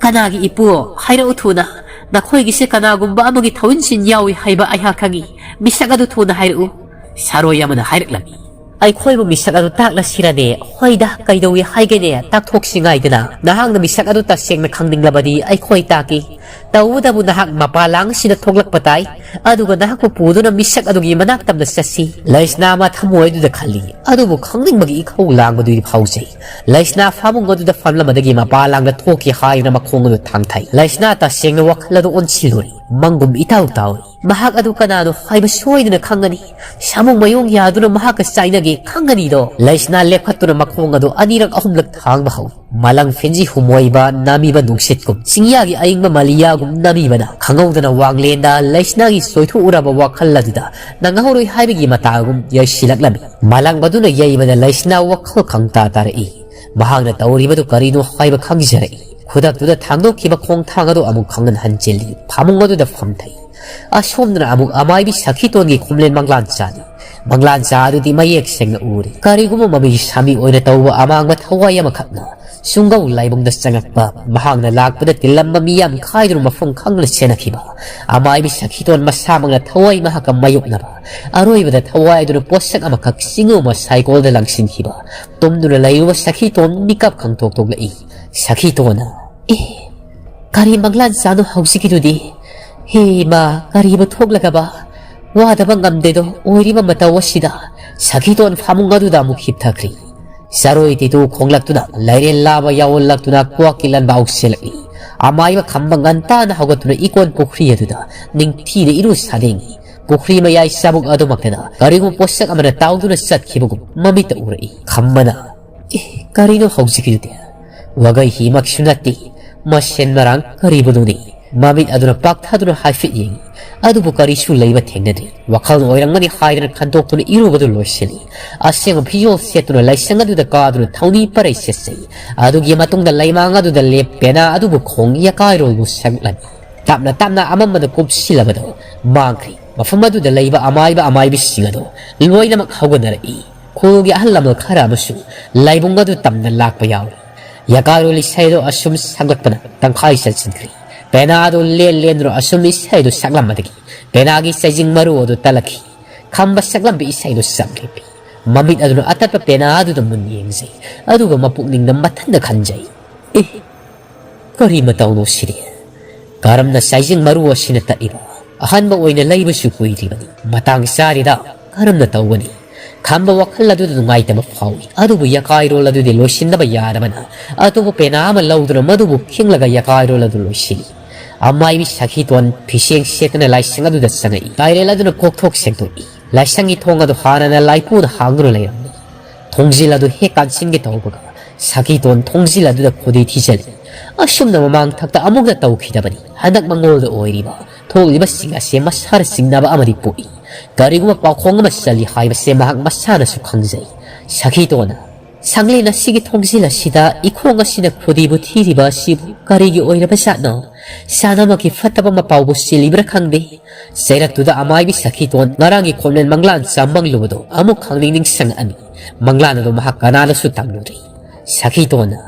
"ꯀꯅꯥꯒꯤ ꯏꯄꯨ? ꯍꯥꯏꯔꯛꯎ ꯊꯨꯅ꯫ ꯅꯈꯣꯏꯒꯤꯁꯦ ꯀꯅꯥꯒꯨꯝꯕ ꯑꯃꯒꯤ ꯊꯧꯏꯟꯁꯤꯟ ꯌꯥꯎꯏ ꯍꯥꯏꯕ ꯑꯩꯍꯥꯛ ꯈꯪꯏ꯫ ꯃꯤꯁꯛ ꯑꯗꯨ ꯊꯨꯅ ꯍꯥꯏꯔꯛꯎ", ꯁꯥꯔꯣꯏ ꯑꯃꯅ ꯍꯥꯏꯔꯛꯂꯝꯃꯤ꯫ "ꯑꯩꯈꯣꯏꯕꯨ ꯃꯤꯁꯛ ꯑꯗꯨ ꯇꯥꯛꯂꯁꯤꯔꯅꯦ? ꯍꯣꯏꯗ, ꯀꯩꯗꯧꯏ ꯍꯥꯏꯒꯦꯅꯦ? ꯇꯥꯛꯊꯣꯛꯁꯤ ꯉꯥꯏꯗꯅ꯫ ꯅꯍꯥꯛꯅ ꯃꯤꯁꯛ ꯑꯗꯨ ꯇꯁꯦꯡꯅ ꯈꯪꯅꯤꯡꯂꯕꯗꯤ ꯑꯩꯈꯣꯏ ꯇꯥꯛꯀꯦ꯫ ꯇꯧꯕꯇꯕꯨ ꯅꯍꯥꯛ ꯃꯄꯥꯟ ꯂꯥꯡ ꯑꯁꯤꯗ ꯊꯣꯛꯂꯛꯄ ꯇꯥꯏ, ꯑꯗꯨꯒ ꯅꯍꯥꯛꯄꯨ ꯄꯨꯗꯨꯅ ꯃꯤꯁꯛ ꯑꯗꯨꯒꯤ ꯃꯅꯥꯛ ꯇꯝꯅ ꯆꯠꯁꯤ꯫" ꯂꯩꯁꯅꯥ ꯃꯊꯃꯣꯏ ꯑꯗꯨꯗ ꯈꯜꯂꯤ, ꯑꯗꯨꯕꯨ ꯈꯪꯅꯤꯡꯕꯒꯤ ꯏꯈꯧ ꯂꯥꯡꯕꯗꯨꯗꯤ ꯐꯥꯎꯖꯩ꯫ ꯂꯩꯁꯅꯥ ꯐꯃꯨꯡ ꯑꯗꯨꯗ ꯐꯝꯂꯝꯕꯗꯒꯤ ꯃꯄꯥꯟ ꯂꯥꯡꯗ ꯊꯣꯛꯀꯦ ꯍꯥꯏꯗꯨꯅ ꯃꯈꯣꯡ ꯑꯗꯨ ꯊꯥꯡꯊꯩ꯫ ꯂꯩꯁꯅꯥ ꯇꯁꯦꯡꯅ ꯋꯥꯈꯜ ꯑꯗꯨ ꯑꯣꯟꯁꯤꯜꯂꯨꯔꯦ꯫ ꯃꯪꯒꯨꯝ ꯏꯇꯥꯎ ꯇꯥꯎꯏ꯫ ꯃꯍꯥꯛ ꯑꯗꯨ ꯀꯅꯥꯅꯣ ꯍꯥꯏꯕ ꯁꯣꯏꯗꯅ ꯈꯪꯒꯅꯤ꯫ ꯁꯥꯃꯨ ꯃꯌꯣꯡ ꯌꯥꯗꯨꯅ ꯃꯍꯥꯛꯀ ꯆꯥꯏꯅꯒꯦ ꯈꯪꯒꯅꯤꯗꯣ꯫ ꯂꯩꯁꯅꯥ ꯂꯦꯞꯈꯠꯇꯨꯅ ꯃꯈꯣꯡ ꯑꯗꯨ ꯑꯅꯤꯔꯛ ꯑꯍꯨꯝꯂꯛ ꯊꯥꯡꯕ ꯍꯧꯏ꯫ ꯃꯂꯪ ꯐꯤꯟꯖꯤ ꯍꯨꯝꯃꯣꯏꯕ ꯅꯥꯃꯤꯕ ꯅꯨꯡꯁꯤꯠꯀꯨꯝ, ꯆꯤꯡꯌꯥꯒꯤ ꯑꯏꯪꯕ ꯃꯂꯤꯌꯥꯒꯨꯝ ꯅꯥꯃꯤꯕꯅ ꯈꯪꯍꯧꯗꯅ ꯋꯥꯡꯂꯦꯟꯗ ꯂꯩꯁꯅꯥꯒꯤ ꯆꯣꯏꯊꯣꯛꯎꯔꯕ ꯋꯥꯈꯜ ꯑꯗꯨꯗ ꯅꯪꯍꯧꯔꯣꯏ ꯍꯥꯏꯕꯒꯤ ꯃꯇꯥꯒꯨꯝ ꯌꯩꯁꯤꯜꯂꯛꯂꯝꯃꯤ꯫ ꯃꯂꯪ ꯑꯗꯨꯅ ꯌꯩꯕꯗ ꯂꯩꯁꯅꯥ ꯋꯥꯈꯜ ꯈꯪꯇꯥ ꯇꯥꯔꯛꯏ꯫ ꯃꯍꯥꯛꯅ ꯇꯧꯔꯤꯕꯗꯨ ꯀꯔꯤꯅꯣ ꯍꯥꯏꯕ ꯈꯪꯖꯔꯛꯏ꯫ ꯈꯨꯗꯛꯇꯨꯗ ꯊꯥꯡꯗꯣꯛꯈꯤꯕ ꯈꯣꯡꯊꯥꯡ ꯑꯗꯨ ꯑꯃꯨꯛ ꯈꯪꯍꯟ ꯍꯟꯖꯤꯜꯂꯤ꯫ ꯐꯃꯨꯡ ꯑꯗꯨꯗ ꯐꯝꯊꯩ꯫ ꯑꯁꯣꯝꯗꯅ ꯑꯃꯨꯛ ꯑꯃꯥꯏꯕꯤ ꯁꯈꯤꯇꯣꯟꯒꯤ ꯈꯣꯝꯂꯦꯟ ꯃꯪꯂꯥꯟ ꯆꯥꯅꯤ꯫ ꯃꯪꯂꯥꯟ ꯆꯥ ꯑꯗꯨꯗꯤ ꯃꯌꯦꯛ ꯁꯦꯡꯅ ꯎꯔꯤ꯫ ꯀꯔꯤꯒꯨꯝꯕ ꯃꯃꯤ ꯁꯥꯃꯤ ꯑꯣꯏꯅ ꯇꯧꯕ ꯑꯃꯥꯡꯕ ꯊꯋꯥꯏ ꯑꯃꯈꯛꯅ ꯁꯨꯡꯒꯧ ꯂꯥꯏꯕꯨꯡꯗ ꯆꯪꯉꯛꯄ, ꯃꯍꯥꯛꯅ ꯂꯥꯛꯄꯗ ꯇꯤꯜꯂꯝꯕ ꯃꯤꯌꯥꯝ ꯈꯥꯏꯗꯨꯅ ꯃꯐꯝ ꯈꯪꯗꯅ ꯆꯦꯟꯅꯈꯤꯕ, ꯑꯃꯥꯏꯕꯤ ꯁꯈꯤꯇꯣꯟ ꯃꯁꯥꯃꯛꯅ ꯊꯋꯥꯏ ꯃꯍꯥꯛꯀ ꯃꯥꯌꯣꯛꯅꯕ, ꯑꯔꯣꯏꯕꯗ ꯊꯋꯥꯏꯗꯨꯅ ꯄꯣꯠꯁꯛ ꯑꯃꯈꯛ ꯆꯤꯡꯉꯨ ꯑꯃ ꯁꯥꯏꯀꯣꯜꯗ ꯂꯪꯁꯤꯟꯈꯤꯕ꯫ ꯇꯨꯝꯗꯨꯅ ꯂꯩꯔꯨꯕ ꯁꯈꯤꯇꯣꯟ ꯃꯤꯀꯞ ꯈꯪꯊꯣꯛ ꯊꯣꯛꯂꯛꯏ꯫ ꯁꯈꯤꯇꯣꯟꯅ, "ꯑꯦ, ꯀꯔꯤ ꯃꯪꯂꯥꯟ ꯆꯥꯅꯣ ꯍꯧꯖꯤꯛꯀꯤꯗꯨꯗꯤ? ꯍꯦ ꯏꯃꯥ, ꯀꯔꯤꯕꯨ ꯊꯣꯛꯂꯒꯕ? ꯋꯥꯗꯕ ꯉꯝꯗꯦꯗꯣ ꯑꯣꯏꯔꯤꯕ ꯃꯇꯧ ꯑꯁꯤꯗ꯫" ꯁꯈꯤꯇꯣꯟ ꯐꯃꯨꯡ ꯑꯗꯨꯗ ꯑꯃꯨꯛ ꯍꯤꯞꯊꯈ꯭ꯔꯤ꯫ ꯆꯔꯣꯏ ꯇꯤꯇꯨ ꯈꯣꯡꯂꯛꯇꯨꯅ, ꯂꯩꯔꯦꯜ ꯂꯥꯕ ꯌꯥꯑꯣꯜꯂꯛꯇꯨꯅ ꯀ꯭ꯋꯥꯛꯀꯤ ꯂꯟꯕꯥꯎ ꯆꯦꯜꯂꯛꯏ꯫ ꯑꯃꯥꯏꯕ ꯈꯝꯕ ꯉꯟꯇꯥꯅ ꯍꯧꯒꯠꯇꯨꯅ ꯏꯀꯣꯟ ꯄꯨꯈ꯭ꯔꯤ ꯑꯗꯨꯗ ꯅꯤꯡꯊꯤꯅ ꯏꯔꯨ ꯁꯥꯗꯦꯡꯉꯤ꯫ ꯄꯨꯈ꯭ꯔꯤ ꯃꯌꯥꯏ ꯆꯥꯕꯨꯛ ꯑꯗꯨꯃꯛꯇꯗ ꯀꯔꯤꯒꯨꯝꯕ ꯄꯣꯠꯁꯛ ꯑꯃꯅ ꯇꯥꯎꯗꯨꯅ ꯆꯠꯈꯤꯕꯒꯨꯝ ꯃꯃꯤꯠꯇ ꯎꯔꯛꯏ꯫ ꯈꯝꯕꯅ, "ꯑꯦ, ꯀꯔꯤꯅꯣ ꯍꯧꯖꯤꯛꯀꯤꯗꯨꯗꯤ? ꯋꯥꯒꯩ ꯍꯤꯃꯛꯁꯨ ꯅꯠꯇꯦ, ꯃꯁꯦꯟ ꯃꯔꯥꯡ ꯀꯔꯤꯕꯨꯅꯣꯅꯦ?" ꯃꯃꯤꯠ ꯑꯗꯨꯅ ꯄꯥꯛꯊꯗꯨꯅ ꯍꯥꯏꯐꯦꯠ ꯌꯦꯡꯏ, ꯑꯗꯨꯕꯨ ꯀꯔꯤꯁꯨ ꯂꯩꯕ ꯊꯦꯡꯅꯗꯦ꯫ ꯋꯥꯈꯜꯅ ꯑꯣꯏꯔꯝꯒꯅꯤ ꯍꯥꯏꯗꯨꯅ ꯈꯟꯗꯣꯛꯇꯨꯅ ꯏꯔꯨꯕꯗꯨ ꯂꯣꯏꯁꯤꯜꯂꯤ꯫ ꯑꯁꯦꯡꯕ ꯐꯤꯖꯣꯜ ꯁꯦꯠꯇꯨꯅ ꯂꯥꯏꯁꯪ ꯑꯗꯨꯗ ꯀꯥꯗꯨꯅ ꯊꯧꯅꯤ ꯄꯔꯩ ꯆꯠꯆꯩ꯫ ꯑꯗꯨꯒꯤ ꯃꯇꯨꯡꯗ ꯂꯩꯃꯥꯡ ꯑꯗꯨꯗ ꯂꯦꯞ ꯄꯦꯅꯥ ꯑꯗꯨꯕꯨ ꯈꯣꯡ ꯌꯥꯀꯥꯏꯔꯣꯜꯕꯨ ꯁꯛꯂꯝꯃꯤ꯫ ꯇꯞꯅ ꯇꯞꯅ ꯑꯃꯝꯕꯗ ꯀꯨꯞꯁꯤꯜꯂꯕꯗꯨ ꯃꯥꯡꯈ꯭ꯔꯤ꯫ ꯃꯐꯝ ꯑꯗꯨꯗ ꯂꯩꯕ ꯑꯃꯥꯏꯕ ꯑꯃꯥꯏꯕꯤꯁꯤꯡ ꯑꯗꯣ ꯂꯣꯏꯅꯃꯛ ꯍꯧꯒꯠꯅꯔꯛꯏ꯫ ꯈꯨꯜꯒꯤ ꯑꯍꯜ ꯂꯃꯟ ꯈꯔ ꯑꯃꯁꯨ ꯂꯥꯏꯕꯨꯡ ꯑꯗꯨ ꯇꯝꯅ ꯂꯥꯛꯄ ꯌꯥꯎꯔꯤ꯫ ꯌꯀꯥꯏꯔꯣꯜ ꯏꯁꯩ ꯑꯗꯨ ꯑꯁꯨꯝ ꯁꯛꯂꯛꯄꯅ ꯇꯪꯈꯥꯏ ꯆꯟꯁꯤꯟꯈ꯭ꯔꯤ꯫ ꯄꯦꯅꯥ ꯑꯗꯨ ꯂꯦꯟ ꯂꯦꯟꯗꯨꯅ ꯑꯁꯨꯝ ꯏꯁꯩ ꯑꯗꯨ ꯁꯛꯂꯝꯕꯗꯒꯤ ꯄꯦꯅꯥꯒꯤ ꯆꯩꯖꯤꯡ ꯃꯔꯨ ꯑꯗꯨ ꯇꯠꯂꯛꯈꯤ꯫ ꯈꯝꯕ ꯁꯛꯂꯝꯕ ꯏꯁꯩꯗꯨ ꯆꯞ ꯂꯦꯞꯄꯤ꯫ ꯃꯃꯤꯠ ꯑꯗꯨꯅ ꯑꯇꯠꯄ ꯄꯦꯅꯥ ꯑꯗꯨꯗ ꯃꯨꯟꯅ ꯌꯦꯡꯖꯩ꯫ ꯑꯗꯨꯒ ꯃꯄꯨꯛꯅꯤꯡꯗ ꯃꯊꯟꯗ ꯈꯟꯖꯩ, "ꯑꯦ, ꯀꯔꯤ ꯃꯇꯧꯅꯣ ꯁꯤꯗꯤ? ꯀꯔꯝꯅ ꯆꯩꯖꯤꯡ ꯃꯔꯨ ꯑꯁꯤꯅ ꯇꯠꯂꯤꯕ? ꯑꯍꯥꯟꯕ ꯑꯣꯏꯅ ꯂꯩꯕꯁꯨ ꯀꯨꯏꯗ꯭ꯔꯤꯕꯅꯤ꯫ ꯃꯇꯥꯡ ꯆꯥꯔꯤꯗ ꯀꯔꯝꯅ ꯇꯧꯒꯅꯤ?" ꯈꯝꯕ ꯋꯥꯈꯜ ꯑꯗꯨꯗ ꯅꯨꯡꯉꯥꯏꯇꯕ ꯐꯥꯎꯏ꯫ ꯑꯗꯨꯕꯨ ꯌꯀꯥꯏꯔꯣꯜ ꯑꯗꯨꯗꯤ ꯂꯣꯏꯁꯤꯟꯗꯕ ꯌꯥꯗꯕꯅ ꯑꯇꯣꯞꯄ ꯄꯦꯅꯥ ꯑꯃ ꯂꯧꯗꯨꯅ ꯃꯗꯨꯕꯨ ꯈꯤꯡꯂꯒ ꯌꯀꯥꯏꯔꯣꯜ ꯑꯗꯨ ꯂꯣꯏꯁꯤꯜꯂꯤ꯫ ꯑꯃꯥꯏꯕꯤ ꯁꯈꯤꯇꯣꯟ ꯐꯤꯁꯦꯡ ꯁꯦꯠꯇꯨꯅ ꯂꯥꯏꯁꯪ ꯑꯗꯨꯗ ꯆꯪꯉꯛꯏ꯫ ꯀꯥꯏꯔꯦꯜ ꯑꯗꯨꯅ ꯀꯣꯛꯊꯣꯛ ꯁꯦꯡꯗꯣꯛꯏ꯫ ꯂꯥꯏꯁꯪꯒꯤ ꯊꯣꯡ ꯑꯗꯨ ꯍꯥꯟꯅꯅ ꯂꯥꯏꯄꯨꯅ ꯍꯥꯡꯗꯨꯅ ꯂꯩꯔꯝꯃꯤ꯫ ꯊꯣꯡꯖꯤꯜ ꯑꯗꯨ ꯍꯦꯛ ꯀꯥꯟꯁꯤꯟꯒꯦ ꯇꯧꯕꯒ ꯁꯈꯤꯇꯣꯟ ꯊꯣꯡꯖꯤꯜ ꯑꯗꯨꯗ ꯈꯨꯗꯤ ꯊꯤꯖꯤꯜꯂꯤ꯫ ꯑꯁꯨꯝꯅ ꯃꯃꯥꯡ ꯊꯛꯇ ꯑꯃꯨꯛꯇ ꯇꯧꯈꯤꯗꯕꯅꯤ꯫ ꯍꯟꯗꯛ ꯃꯉꯣꯜꯗ ꯑꯣꯏꯔꯤꯕ ꯊꯣꯛꯂꯤꯕꯁꯤꯡ ꯑꯁꯤ ꯃꯁꯥꯅ ꯆꯤꯡꯅꯕ ꯑꯃꯗꯤ ꯄꯣꯛꯏ꯫ ꯀꯔꯤꯒꯨꯝꯕ ꯄꯥꯎꯈꯣꯡ ꯑꯃ ꯆꯜꯂꯤ ꯍꯥꯏꯕꯁꯦ ꯃꯍꯥꯛ ꯃꯁꯥꯅꯁꯨ ꯈꯪꯖꯩ꯫ ꯁꯈꯤꯇꯣꯟꯅ, "ꯁꯪꯂꯦꯟ ꯑꯁꯤꯒꯤ ꯊꯣꯡꯖꯤꯜ ꯑꯁꯤꯗ ꯏꯈꯣꯡ ꯑꯁꯤꯅ ꯈꯨꯗꯤꯕꯨ ꯊꯤꯔꯤꯕ ꯑꯁꯤꯕꯨ ꯀꯔꯤꯒꯤ ꯑꯣꯏꯔꯕꯖꯥꯠꯅꯣ? ꯁꯥꯟꯅꯃꯛꯀꯤ ꯐꯠꯇꯕ ꯃꯄꯥꯎꯕꯨ ꯆꯦꯜꯂꯤꯕ꯭ꯔꯥ ꯈꯪꯗꯦ"꯫ ꯆꯩꯔꯛꯇꯨꯗ ꯑꯃꯥꯏꯕꯤ ꯁꯈꯤꯇꯣꯟ ꯉꯔꯥꯡꯒꯤ ꯈꯣꯝꯂꯦꯟ ꯃꯪꯂꯥꯟ ꯆꯥ ꯃꯪꯂꯨꯕꯗꯣ ꯑꯃꯨꯛ ꯈꯪꯅꯤꯡ ꯅꯤꯡꯁꯤꯡꯂꯛꯑꯅꯤ꯫ ꯃꯪꯂꯥꯟ ꯑꯗꯨ ꯃꯍꯥꯛ ꯀꯅꯥꯗꯁꯨ ꯇꯝꯂꯨꯗ꯭ꯔꯤ꯫ ꯁꯈꯤꯇꯣꯟꯅ,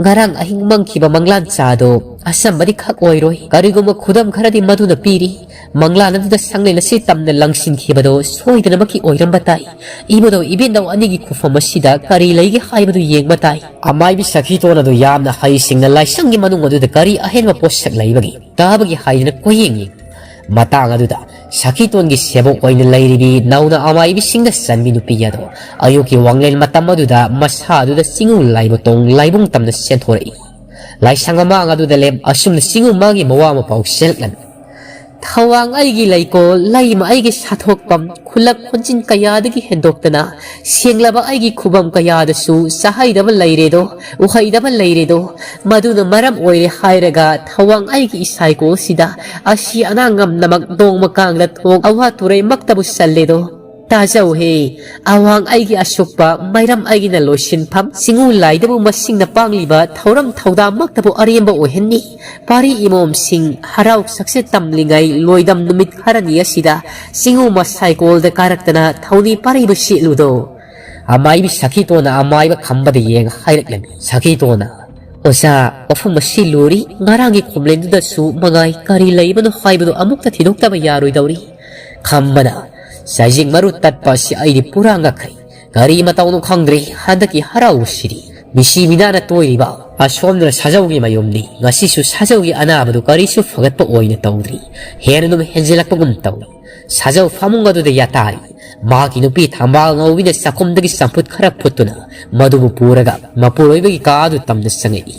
"ꯉꯔꯥꯡ ꯑꯍꯤꯡ ꯃꯪꯈꯤꯕ ꯃꯪꯂꯥꯟ ꯆꯥ ꯑꯗꯣ ꯑꯆꯝꯕꯗꯤ ꯈꯛ ꯑꯣꯏꯔꯣꯏ꯫ ꯀꯔꯤꯒꯨꯝꯕ ꯈꯨꯗꯝ ꯈꯔꯗꯤ ꯃꯗꯨꯅ ꯄꯤꯔꯤ꯫ ꯃꯪꯂꯥꯟ ꯑꯗꯨꯗ ꯁꯪꯂꯦꯟ ꯑꯁꯤ ꯇꯝꯅ ꯂꯪꯁꯤꯟꯈꯤꯕꯗꯣ ꯁꯣꯏꯗꯅꯃꯛꯀꯤ ꯑꯣꯏꯔꯝꯕ ꯇꯥꯏ꯫ ꯏꯕꯨꯙꯧ ꯏꯕꯦꯟꯙꯧ ꯑꯅꯤꯒꯤ ꯈꯨꯐꯝ ꯑꯁꯤꯗ ꯀꯔꯤ ꯂꯩꯒꯦ ꯍꯥꯏꯕꯗꯨ ꯌꯦꯡꯕ ꯇꯥꯏ"꯫ ꯑꯃꯥꯏꯕꯤ ꯁꯈꯤꯇꯣꯟ ꯑꯗꯨ ꯌꯥꯝꯅ ꯍꯩꯁꯤꯡꯅ ꯂꯥꯏꯁꯪꯒꯤ ꯃꯅꯨꯡ ꯑꯗꯨꯗ ꯀꯔꯤ ꯑꯍꯦꯟꯕ ꯄꯣꯠꯁꯛ ꯂꯩꯕꯒꯦ ꯇꯥꯕꯒꯤ ꯍꯥꯏꯗꯨꯅ ꯀꯣꯏꯌꯦꯡ ꯌꯦꯡꯏ꯫ ꯃꯇꯥꯡ ꯑꯗꯨꯗ ꯁꯈꯤꯇꯣꯟꯒꯤ ꯁꯦꯕꯣꯛ ꯑꯣꯏꯅ ꯂꯩꯔꯤꯕꯤ ꯅꯧꯅ ꯑꯃꯥꯏꯕꯤꯁꯤꯡꯗ ꯆꯟꯕꯤ ꯅꯨꯄꯤ ꯑꯗꯣ ꯑꯌꯨꯛꯀꯤ ꯋꯥꯡꯂꯦꯟ ꯃꯇꯝ ꯑꯗꯨꯗ ꯃꯁꯥ ꯑꯗꯨꯗ ꯆꯤꯡꯉꯨ ꯂꯥꯏꯕꯨꯇꯣꯡ ꯂꯥꯏꯕꯨꯡ ꯇꯝꯅ ꯆꯦꯟꯊꯣꯔꯛꯏ꯫ ꯂꯥꯏꯁꯪ ꯑꯃꯥꯡ ꯑꯗꯨꯗ ꯂꯦꯞ ꯑꯁꯨꯝꯅ ꯆꯤꯡꯉꯨ ꯃꯥꯒꯤ ꯃꯋꯥ ꯃꯄꯥꯎ ꯆꯦꯜꯂꯛꯂꯝꯃꯤ꯫ "ꯊꯋꯥꯡ ꯑꯩꯒꯤ ꯂꯩꯀꯣꯜ, ꯂꯩꯃ ꯑꯩꯒꯤ ꯁꯥꯊꯣꯛꯐꯝ, ꯈꯨꯜꯂꯛ ꯈꯨꯟꯖꯤꯟ ꯀꯌꯥꯗꯒꯤ ꯍꯦꯟꯗꯣꯛꯇꯅ ꯁꯦꯡꯂꯕ ꯑꯩꯒꯤ ꯈꯨꯕꯝ ꯀꯌꯥꯗꯁꯨ ꯆꯥꯍꯩꯗꯕ ꯂꯩꯔꯦꯗꯣ, ꯎꯍꯩꯗꯕ ꯂꯩꯔꯦꯗꯣ, ꯃꯗꯨꯅ ꯃꯔꯝ ꯑꯣꯏꯔꯦ ꯍꯥꯏꯔꯒ ꯊꯋꯥꯡ ꯑꯩꯒꯤ ꯏꯁꯥꯏꯀꯣꯜꯁꯤꯗ ꯑꯁꯤ ꯑꯅꯥ ꯉꯝꯅꯃꯛ ꯅꯣꯡꯃ ꯀꯥꯡꯗ ꯊꯣꯛ ꯑꯋꯥ ꯇꯨꯔꯩꯃꯛꯇꯕꯨ ꯆꯜꯂꯦꯗꯣ"꯫ ꯇꯥꯖꯧꯍꯦ, ꯑꯋꯥꯡ ꯑꯩꯒꯤ ꯑꯁꯨꯛꯄ, ꯃꯥꯏꯔꯝ ꯑꯩꯒꯤꯅ ꯂꯣꯏꯁꯤꯟꯐꯝ, ꯆꯤꯡꯉꯨ ꯂꯥꯏꯗꯕꯨ ꯃꯁꯤꯡꯅ ꯄꯥꯡꯂꯤꯕ, ꯊꯧꯔꯝ ꯊꯧꯗꯥꯃꯛꯇꯕꯨ ꯑꯔꯦꯝꯕ ꯑꯣꯏꯍꯟꯅꯤ꯫ ꯄꯥꯔꯤ ꯏꯃꯣꯝꯁꯤꯡ ꯍꯔꯥꯎ ꯆꯛꯆꯦꯠ ꯇꯝꯂꯤꯉꯩ ꯂꯣꯏꯗꯝ ꯅꯨꯃꯤꯠ ꯈꯔꯅꯤ ꯑꯁꯤꯗ ꯆꯤꯡꯉꯨ ꯃꯁꯥꯏꯀꯣꯜꯗ ꯀꯥꯔꯛꯇꯅ ꯊꯧꯅꯤ ꯄꯥꯔꯤꯕ ꯁꯦꯠꯂꯨꯗꯣ꯫ ꯑꯃꯥꯏꯕꯤ ꯁꯈꯤꯇꯣꯟꯅ ꯑꯃꯥꯏꯕ ꯈꯝꯕꯗ ꯌꯦꯡ ꯍꯥꯏꯔꯛꯂꯝꯃꯤ꯫ ꯁꯈꯤꯇꯣꯟꯅ, "ꯑꯣꯖꯥ, ꯋꯥꯐꯝ ꯑꯁꯤ ꯂꯨꯔꯤ꯫ ꯉꯔꯥꯡꯒꯤ ꯈꯣꯝꯂꯦꯟꯗꯨꯗꯁꯨ ꯃꯉꯥꯏ ꯀꯔꯤ ꯂꯩꯕꯅꯣ ꯍꯥꯏꯕꯗꯨ ꯑꯃꯨꯛꯇ ꯊꯤꯗꯣꯛꯇꯕ ꯌꯥꯔꯣꯏꯗꯧꯔꯤ꯫" ꯈꯝꯕꯅ, "ꯆꯥꯏꯖꯤꯡ ꯃꯔꯨ ꯇꯠꯄ ꯑꯁꯤ ꯑꯩꯗꯤ ꯄꯨꯔꯥ ꯉꯛꯈ꯭ꯔꯦ꯫ ꯀꯔꯤ ꯃꯇꯧꯅꯣ ꯈꯪꯗ꯭ꯔꯦ ꯍꯟꯗꯛꯀꯤ ꯍꯔꯥꯎꯕꯁꯤꯗꯤ꯫ ꯃꯤꯁꯤ ꯃꯤꯅꯥꯅ ꯇꯣꯏꯔꯤꯕ ꯑꯁꯣꯝꯗꯅ ꯁꯥꯖꯧꯒꯤ ꯃꯌꯨꯝꯅꯤ꯫ ꯉꯁꯤꯁꯨ ꯁꯥꯖꯧꯒꯤ ꯑꯅꯥꯕꯗꯨ ꯀꯔꯤꯁꯨ ꯐꯒꯠꯄ ꯑꯣꯏꯅ ꯇꯧꯗ꯭ꯔꯤ꯫ ꯍꯦꯟꯅ ꯑꯗꯨꯝ ꯍꯦꯟꯖꯤꯜꯂꯛꯄꯒꯨꯝ ꯇꯧꯏ꯫ ꯁꯥꯖꯧ ꯐꯃꯨꯡ ꯑꯗꯨꯗ ꯌꯥꯇꯥꯔꯤ꯫ ꯃꯍꯥꯛꯀꯤ ꯅꯨꯄꯤ ꯊꯝꯕꯥꯜ ꯉꯧꯕꯤꯅ ꯆꯥꯛꯈꯨꯝꯗꯒꯤ ꯆꯝꯐꯨꯠ ꯈꯔ ꯐꯨꯠꯇꯨꯅ ꯃꯗꯨꯕꯨ ꯄꯨꯔꯒ ꯃꯄꯨꯔꯣꯏꯕꯒꯤ ꯀꯥ ꯑꯗꯨ ꯇꯝꯅ ꯆꯪꯉꯛꯏ꯫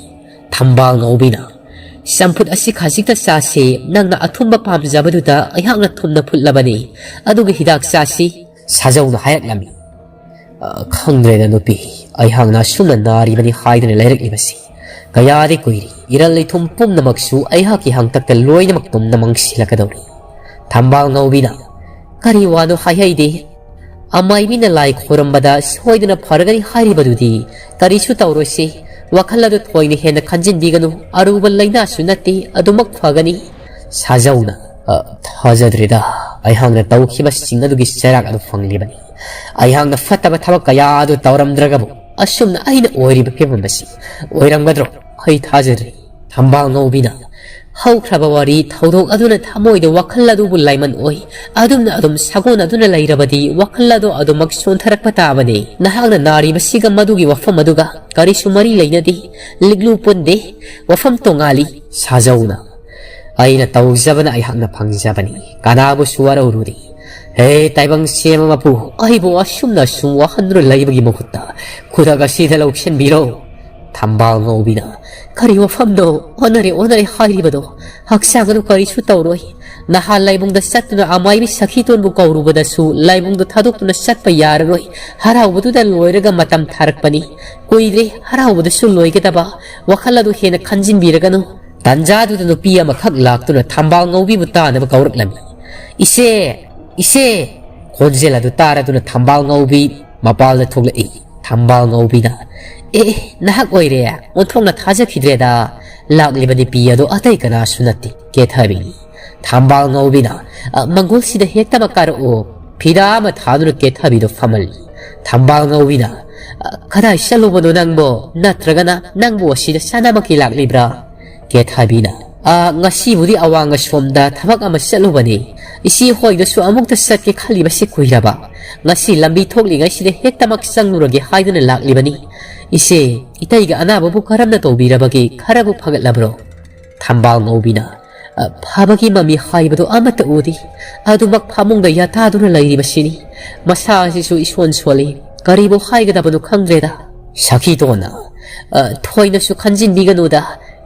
ꯊꯝꯕꯥꯜ ꯉꯧꯕꯤꯅ, "ꯆꯝꯐꯨꯠ ꯑꯁꯤ ꯈꯖꯤꯛꯇ ꯆꯥꯁꯤ꯫ ꯅꯪꯅ ꯑꯊꯨꯝꯕ ꯄꯥꯝꯖꯕꯗꯨꯗ ꯑꯩꯍꯥꯛꯅ ꯊꯨꯝꯅ ꯐꯨꯠꯂꯕꯅꯤ꯫ ꯑꯗꯨꯒ ꯍꯤꯗꯥꯛ ꯆꯥꯁꯤ꯫" ꯁꯥꯖꯧꯅ ꯍꯥꯏꯔꯛꯂꯝꯃꯤ꯫ "ꯑ, ꯈꯪꯗ꯭ꯔꯦꯗ ꯅꯨꯄꯤ, ꯑꯩꯍꯥꯛꯅ ꯑꯁꯨꯝꯅ ꯅꯥꯔꯤꯕꯅꯤ ꯍꯥꯏꯗꯨꯅ ꯂꯩꯔꯛꯂꯤꯕꯁꯤ ꯀꯌꯥꯗꯤ ꯀꯨꯏꯔꯦ꯫ ꯏꯔꯜ ꯏꯊꯨꯝ ꯄꯨꯝꯅꯃꯛꯁꯨ ꯑꯩꯍꯥꯛꯀꯤ ꯍꯥꯡꯇꯛꯇ ꯂꯣꯏꯅꯃꯛ ꯇꯨꯝꯅ ꯃꯥꯡꯁꯤꯜꯂꯛꯀꯗꯧꯔꯤ꯫" ꯊꯝꯕꯥꯜ ꯉꯧꯕꯤꯅ, "ꯀꯔꯤ ꯋꯥꯅꯣ ꯍꯥꯏꯍꯩꯗꯦ꯫ ꯑꯃꯥꯏꯕꯤꯅ ꯂꯥꯏ ꯈꯣꯏꯔꯝꯕꯗ ꯁꯣꯏꯗꯅ ꯐꯔꯒꯅꯤ ꯍꯥꯏꯔꯤꯕꯗꯨꯗꯤ꯫ ꯀꯔꯤꯁꯨ ꯇꯧꯔꯣꯏꯁꯤ꯫ ꯋꯥꯈꯜ ꯑꯗꯨ ꯊꯣꯏꯅ ꯍꯦꯟꯅ ꯈꯟꯖꯤꯟꯕꯤꯒꯅꯨ꯫ ꯑꯔꯨꯕ ꯂꯥꯏꯅꯥꯁꯨ ꯅꯠꯇꯦ, ꯑꯗꯨꯃꯛ ꯐꯒꯅꯤ꯫" ꯁꯥꯖꯧꯅ, "ꯑ, ꯊꯥꯖꯗ꯭ꯔꯦꯗ꯫ ꯑꯩꯍꯥꯛꯅ ꯇꯧꯈꯤꯕꯁꯤꯡ ꯑꯗꯨꯒꯤ ꯆꯩꯔꯥꯛ ꯑꯗꯨ ꯐꯪꯂꯤꯕꯅꯤ꯫ ꯑꯩꯍꯥꯛꯅ ꯐꯠꯇꯕ ꯊꯕꯛ ꯀꯌꯥ ꯑꯗꯨ ꯇꯧꯔꯝꯗ꯭ꯔꯒꯕꯨ ꯑꯁꯨꯝꯅ ꯑꯩꯅ ꯑꯣꯏꯔꯤꯕ ꯐꯤꯕꯝ ꯑꯁꯤ ꯑꯣꯏꯔꯝꯒꯗ꯭ꯔꯣ? ꯑꯩ ꯊꯥꯖꯗ꯭ꯔꯦ꯫" ꯊꯝꯕꯥꯜ ꯉꯧꯕꯤꯅ, "ꯍꯧꯈ꯭ꯔꯕ ꯋꯥꯔꯤ ꯊꯧꯗꯣꯛ ꯑꯗꯨꯅ ꯊꯃꯣꯏꯗ ꯋꯥꯈꯜ ꯑꯗꯨꯕꯨ ꯂꯥꯏꯃꯟ ꯑꯣꯏ꯫ ꯑꯗꯨꯝꯅ ꯑꯗꯨꯝ ꯁꯥꯒꯣꯟ ꯑꯗꯨꯅ ꯂꯩꯔꯕꯗꯤ ꯋꯥꯈꯜ ꯑꯗꯨ ꯑꯗꯨꯃꯛ ꯁꯣꯟꯊꯔꯛꯄ ꯇꯥꯕꯅꯤ꯫ ꯅꯍꯥꯛꯅ ꯅꯥꯔꯤꯕꯁꯤꯒ ꯃꯗꯨꯒꯤ ꯋꯥꯐꯝ ꯑꯗꯨꯒ ꯀꯔꯤꯁꯨ ꯃꯔꯤ ꯂꯩꯅꯗꯦ꯫ ꯂꯤꯛꯂꯨ ꯄꯨꯟꯗꯦ꯫ ꯋꯥꯐꯝ ꯇꯣꯉꯥꯜꯂꯤ꯫" ꯁꯥꯖꯧꯅ, "ꯑꯩꯅ ꯇꯧꯖꯕꯅ ꯑꯩꯍꯥꯛꯅ ꯐꯪꯖꯕꯅꯤ꯫ ꯀꯅꯥꯕꯨꯁꯨ ꯋꯥꯔꯧꯔꯨꯗꯦ꯫ ꯍꯦ, ꯇꯥꯏꯕꯪ ꯁꯦꯝꯕ ꯃꯄꯨ, ꯑꯩꯕꯨ ꯑꯁꯨꯝꯅ ꯁꯨꯝ ꯋꯥꯍꯟꯗꯨꯅ ꯂꯩꯕꯒꯤ ꯃꯍꯨꯠꯇ ꯈꯨꯗꯛ ꯑꯁꯤꯗ ꯂꯧꯁꯤꯟꯕꯤꯔꯣ꯫" ꯊꯝꯕꯥꯜ ꯉꯧꯕꯤꯅ, "ꯀꯔꯤ ꯋꯥꯐꯝꯅꯣ? ꯑꯣꯟꯅꯔꯦ, ꯑꯣꯟꯅꯔꯦ ꯍꯥꯏꯔꯤꯕꯗꯣ꯫ ꯍꯛꯆꯥꯡ ꯑꯗꯨ ꯀꯔꯤꯁꯨ ꯇꯧꯔꯣꯏ꯫ ꯅꯍꯥꯟ ꯂꯥꯏꯕꯨꯡꯗ ꯆꯠꯇꯨꯅ ꯑꯃꯥꯏꯕꯤ ꯁꯈꯤꯇꯣꯟꯕꯨ ꯀꯧꯔꯨꯕꯗꯁꯨ ꯂꯥꯏꯕꯨꯡꯗꯨ ꯊꯥꯗꯣꯛꯇꯨꯅ ꯆꯠꯄ ꯌꯥꯔꯔꯣꯏ꯫ ꯍꯔꯥꯎꯕꯗꯨꯗ ꯂꯣꯏꯔꯒ ꯃꯇꯝ ꯊꯥꯔꯛꯄꯅꯤ꯫ ꯀꯨꯏꯗ꯭ꯔꯦ, ꯍꯔꯥꯎꯕꯗꯁꯨ ꯂꯣꯏꯒꯗꯕ꯫ ꯋꯥꯈꯜ ꯑꯗꯨ ꯍꯦꯟꯅ ꯈꯟꯖꯤꯟꯕꯤꯔꯒꯅꯨ꯫" ꯇꯥꯟꯖꯥꯗꯨꯗ ꯅꯨꯄꯤ ꯑꯃꯈꯛ ꯂꯥꯛꯇꯨꯅ ꯊꯝꯕꯥꯜ ꯉꯧꯕꯤꯕꯨ ꯇꯥꯅꯕ ꯀꯧꯔꯛꯂꯝꯃꯤ꯫ "ꯏꯆꯦ, ꯏꯆꯦ, ꯈꯣꯟꯖꯦꯜ ꯑꯗꯨ ꯇꯥꯔꯗꯨꯅ ꯊꯝꯕꯥꯜ ꯉꯧꯕꯤ ꯃꯄꯥꯜꯗ ꯊꯣꯛꯂꯛꯏ꯫ ꯊꯝꯕꯥꯜ ꯉꯧꯕꯤꯅ, "ꯑꯦ, ꯅꯍꯥꯛ ꯑꯣꯏꯔꯦ, ꯑꯣꯟꯊꯣꯛꯅ ꯊꯥꯖꯈꯤꯗ꯭ꯔꯦꯗ꯫ ꯂꯥꯛꯂꯤꯕ ꯅꯨꯄꯤ ꯑꯗꯣ ꯑꯇꯩ ꯀꯅꯥꯁꯨ ꯅꯠꯇꯦ, ꯀꯦꯊꯕꯤꯅꯤ꯫" ꯊꯝꯕꯥꯜ ꯉꯧꯕꯤꯅ, "ꯑ, ꯃꯪꯒꯣꯜꯁꯤꯗ ꯍꯦꯛꯇꯃꯛ ꯀꯥꯔꯛꯑꯣ꯫" ꯐꯤꯗꯥ ꯑꯃ ꯊꯥꯗꯨꯅ ꯀꯦꯊꯕꯤꯗꯣ ꯐꯝꯍꯜꯂꯤ꯫ ꯊꯝꯕꯥꯜ ꯉꯧꯕꯤꯅ, "ꯑ, ꯀꯗꯥꯏ ꯆꯠꯂꯨꯕꯅꯣ ꯅꯪꯕꯣ? ꯅꯠꯇ꯭ꯔꯒꯅ ꯅꯪꯕꯨ ꯑꯁꯤꯗ ꯆꯥꯅꯃꯛꯀꯤ ꯂꯥꯛꯂꯤꯕ꯭ꯔꯥ?" ꯀꯦꯊꯕꯤꯅ, "ꯑ, ꯉꯁꯤꯕꯨꯗꯤ ꯑꯋꯥꯡ ꯑꯁꯣꯝꯗ ꯊꯕꯛ ꯑꯃ ꯆꯠꯂꯨꯕꯅꯤ꯫ ꯏꯆꯦ ꯍꯣꯏꯗꯁꯨ ꯑꯃꯨꯛꯇ ꯆꯠꯀꯦ ꯈꯜꯂꯤꯕꯁꯤ ꯀꯨꯏꯔꯕ꯫ ꯉꯁꯤ ꯂꯝꯕꯤ ꯊꯣꯛꯂꯤꯉꯩꯁꯤꯗ ꯍꯦꯛꯇꯃꯛ ꯆꯪꯂꯨꯔꯒꯦ ꯍꯥꯏꯗꯨꯅ ꯂꯥꯛꯂꯤꯕꯅꯤ꯫ ꯏꯆꯦ, ꯏꯇꯩꯒ ꯑꯅꯥꯕꯕꯨ ꯀꯔꯝꯅ ꯇꯧꯕꯤꯔꯕꯒꯦ? ꯈꯔꯕꯨ ꯐꯒꯠꯂꯕ꯭ꯔꯣ?" ꯊꯝꯕꯥꯜ ꯉꯧꯕꯤꯅ, "ꯑ, ꯐꯕꯒꯤ ꯃꯃꯤ ꯍꯥꯏꯕꯗꯨ ꯑꯃꯠꯇ ꯎꯗꯦ꯫ ꯑꯗꯨꯃꯛ ꯐꯃꯨꯡꯗ ꯌꯥꯇꯥꯗꯨꯅ ꯂꯩꯔꯤꯕꯁꯤꯅꯤ꯫ ꯃꯁꯥ ꯑꯁꯤꯁꯨ ꯏꯁꯣꯟ ꯁꯣꯜꯂꯤ꯫ ꯀꯔꯤꯕꯨ ꯍꯥꯏꯒꯗꯕꯅꯣ ꯈꯪꯗ꯭ꯔꯦꯗ꯫" ꯁꯈꯤꯇꯣꯟꯅ, "ꯑ, ꯊꯣꯏꯅꯁꯨ ꯈꯟꯖꯤꯟꯕꯤꯒꯅꯨꯗ꯫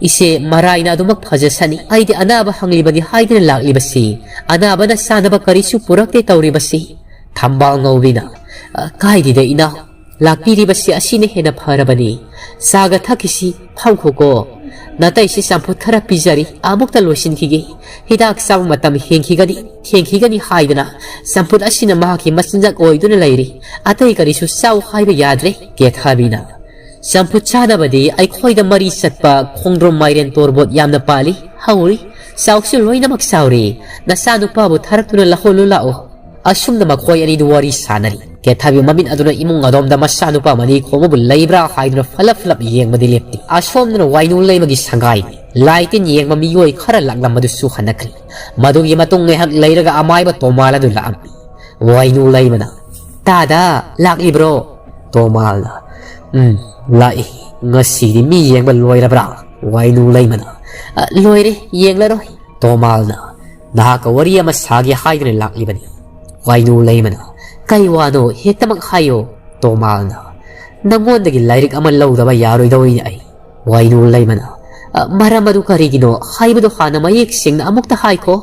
ꯏꯆꯦ ꯃꯔꯥꯏꯅ ꯑꯗꯨꯃꯛ ꯐꯖꯁꯅꯤ꯫ ꯑꯩꯗꯤ ꯑꯅꯥꯕ ꯍꯪꯂꯤꯕꯅꯤ ꯍꯥꯏꯗꯨꯅ ꯂꯥꯛꯂꯤꯕꯁꯤ꯫ ꯑꯅꯥꯕꯅ ꯆꯥꯅꯕ ꯀꯔꯤꯁꯨ ꯄꯨꯔꯛꯇꯦ ꯇꯧꯔꯤꯕꯁꯤ꯫" ꯊꯝꯕꯥꯜ ꯉꯧꯕꯤꯅ, "ꯑ, ꯀꯥꯏꯗꯦꯗ ꯏꯅꯥꯎ, ꯂꯥꯛꯄꯤꯔꯤꯕꯁꯤ ꯑꯁꯤꯅ ꯍꯦꯟꯅ ꯐꯔꯕꯅꯤ꯫ ꯆꯥꯒ ꯊꯛꯈꯤꯁꯤ, ꯐꯝꯈꯣꯀꯣ꯫ ꯅꯥꯇꯩꯁꯤ ꯆꯝꯐꯨꯠ ꯈꯔ ꯄꯤꯖꯔꯤ, ꯑꯃꯨꯛꯇ ꯂꯣꯏꯁꯤꯟꯈꯤꯒꯦ꯫ ꯍꯤꯗꯥꯛ ꯆꯥꯕ ꯃꯇꯝ ꯍꯦꯟꯈꯤꯒꯅꯤ, ꯊꯦꯡꯈꯤꯒꯅꯤ ꯍꯥꯏꯗꯅ ꯆꯝꯐꯨꯠ ꯑꯁꯤꯅ ꯃꯍꯥꯛꯀꯤ ꯃꯆꯤꯟꯖꯥꯛ ꯑꯣꯏꯗꯨꯅ ꯂꯩꯔꯤ꯫ ꯑꯇꯩ ꯀꯔꯤꯁꯨ ꯆꯥꯎ ꯍꯥꯏꯕ ꯌꯥꯗ꯭ꯔꯦ꯫" ꯀꯦꯊꯕꯤꯅ, "ꯆꯝꯐꯨꯠ ꯆꯥꯅꯕꯗꯤ ꯑꯩꯈꯣꯏꯗ ꯃꯔꯤ ꯆꯠꯄ ꯈꯣꯡꯗ꯭ꯔꯨꯝ, ꯃꯥꯏꯔꯦꯟ, ꯇꯣꯔꯕꯣꯠ ꯌꯥꯝꯅ ꯄꯥꯜꯂꯤ, ꯍꯧꯔꯤ꯫ ꯆꯥꯎꯁꯨ ꯂꯣꯏꯅꯃꯛ ꯆꯥꯎꯔꯤ꯫ ꯅꯆꯥꯅꯨꯄꯥꯕꯨ ꯊꯥꯔꯛꯇꯨꯅ ꯂꯧꯍꯜꯂꯨ ꯂꯥꯛꯑꯣ꯫" ꯑꯁꯨꯝꯅ ꯃꯈꯣꯏ ꯑꯅꯤꯗꯨ ꯋꯥꯔꯤ ꯁꯥꯟꯅꯔꯤ꯫ ꯀꯦꯊꯕꯤ ꯃꯃꯤꯠ ꯑꯗꯨꯅ ꯏꯃꯨꯡ ꯑꯗꯣꯝꯗ ꯃꯆꯥꯅꯨꯄꯥ ꯑꯃꯅꯤ ꯈꯣꯝꯕꯕꯨ ꯂꯩꯕ꯭ꯔꯥ ꯍꯥꯏꯗꯨꯅ ꯐꯂꯞ ꯐꯂꯞ ꯌꯦꯡꯕꯗꯤ ꯂꯦꯞꯇꯦ꯫ ꯑꯁꯣꯝꯗꯅ ꯋꯥꯏꯅꯨ ꯂꯩꯃꯒꯤ ꯁꯪꯒꯥꯏ, ꯂꯥꯏ ꯇꯤꯟ ꯌꯦꯡꯕ ꯃꯤꯑꯣꯏ ꯈꯔ ꯂꯥꯛꯂꯝꯕꯗꯨꯁꯨ ꯍꯟꯅꯈ꯭ꯔꯦ꯫ ꯃꯗꯨꯒꯤ ꯃꯇꯨꯡ ꯉꯥꯏꯍꯥꯛ ꯂꯩꯔꯒ ꯑꯃꯥꯏꯕ ꯇꯣꯃꯥꯜ ꯑꯗꯨ ꯂꯥꯛꯑꯝꯃꯤ꯫ ꯋꯥꯏꯅꯨ ꯂꯩꯃꯅ, "ꯇꯥꯗ, ꯂꯥꯛꯂꯤꯕ꯭ꯔꯣ?" ꯇꯣꯃꯥꯜꯅ, "ꯎꯝ, ꯂꯥꯛꯏ꯫ ꯉꯁꯤꯗꯤ ꯃꯤ ꯌꯦꯡꯕ ꯂꯣꯏꯔꯕ꯭ꯔꯥ?" ꯋꯥꯏꯅꯨ ꯂꯩꯃꯅ, "ꯑ, ꯂꯣꯏꯔꯦ, ꯌꯦꯡꯂꯔꯣꯏ꯫" ꯇꯣꯃꯥꯜꯅ, "ꯅꯍꯥꯛꯀ ꯋꯥꯔꯤ ꯑꯃ ꯁꯥꯒꯦ ꯍꯥꯏꯗꯨꯅ ꯂꯥꯛꯂꯤꯕꯅꯤ꯫" ꯋꯥꯏꯅꯨ ꯂꯩꯃꯅ, "ꯀꯩ ꯋꯥꯅꯣ? ꯍꯦꯛꯇꯃꯛ ꯍꯥꯏꯌꯣ꯫" ꯇꯣꯃꯥꯜꯅ, "ꯅꯪꯉꯣꯟꯗꯒꯤ ꯂꯥꯏꯔꯤꯛ ꯑꯃ ꯂꯧꯗꯕ ꯌꯥꯔꯣꯏꯗꯧꯔꯤꯅꯦ ꯑꯩ꯫" ꯋꯥꯏꯅꯨ ꯂꯩꯃꯅ, "ꯑ, ꯃꯔꯝ ꯑꯗꯨ ꯀꯔꯤꯒꯤꯅꯣ ꯍꯥꯏꯕꯗꯨ ꯍꯥꯟꯅ ꯃꯌꯦꯛ ꯁꯦꯡꯅ ꯑꯃꯨꯛꯇ ꯍꯥꯏꯈꯣ꯫"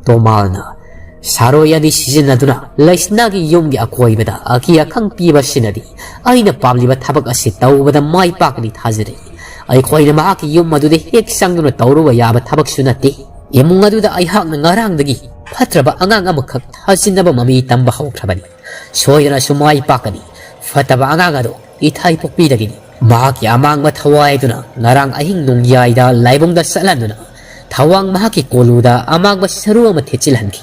ꯇꯣꯃꯥꯜꯅ, "ꯁꯥꯔꯣꯏ ꯑꯅꯤ ꯁꯤꯖꯤꯟꯅꯗꯨꯅ ꯂꯩꯁꯅꯥꯒꯤ ꯌꯨꯝꯒꯤ ꯑꯀꯣꯏꯕꯗ ꯑꯀꯤ ꯑꯈꯪ ꯄꯤꯕꯁꯤꯅꯗꯤ ꯑꯩꯅ ꯄꯥꯝꯂꯤꯕ ꯊꯕꯛ ꯑꯁꯤ ꯇꯧꯕꯗ ꯃꯥꯏ ꯄꯥꯛꯀꯅꯤ ꯊꯥꯖꯔꯤ꯫ ꯑꯩꯈꯣꯏꯅ ꯃꯍꯥꯛꯀꯤ ꯌꯨꯝ ꯑꯗꯨꯗ ꯍꯦꯛ ꯆꯪꯗꯨꯅ ꯇꯧꯔꯨꯕ ꯌꯥꯕ ꯊꯕꯛꯁꯨ ꯅꯠꯇꯦ꯫ ꯏꯃꯨꯡ ꯑꯗꯨꯗ ꯑꯩꯍꯥꯛꯅ ꯉꯔꯥꯡꯗꯒꯤ ꯐꯠꯇ꯭ꯔꯕ ꯑꯉꯥꯡ ꯑꯃꯈꯛ ꯊꯥꯖꯤꯟꯅꯕ ꯃꯃꯤ ꯇꯝꯕ ꯍꯧꯈ꯭ꯔꯕꯅꯤ꯫ ꯁꯣꯏꯗꯅꯁꯨ ꯃꯥꯏ ꯄꯥꯛꯀꯅꯤ꯫ ꯐꯠꯇꯕ ꯑꯉꯥꯡ ꯑꯗꯣ ꯏꯊꯥꯏ ꯄꯣꯛꯄꯤꯗꯒꯤꯅꯤ꯫ ꯃꯍꯥꯛꯀꯤ ꯑꯃꯥꯡꯕ ꯊꯋꯥꯏ ꯑꯗꯨꯅ ꯉꯔꯥꯡ ꯑꯍꯤꯡ ꯅꯣꯡꯌꯥꯏꯗ ꯂꯥꯏꯕꯨꯡꯗ ꯆꯠꯍꯟꯗꯨꯅ ꯊꯋꯥꯡ ꯃꯍꯥꯛꯀꯤ ꯀꯣꯂꯨꯗ ꯑꯃꯥꯡꯕ ꯁꯔꯨ ꯑꯃ ꯊꯦꯠꯆꯤꯜꯍꯟꯈꯤ꯫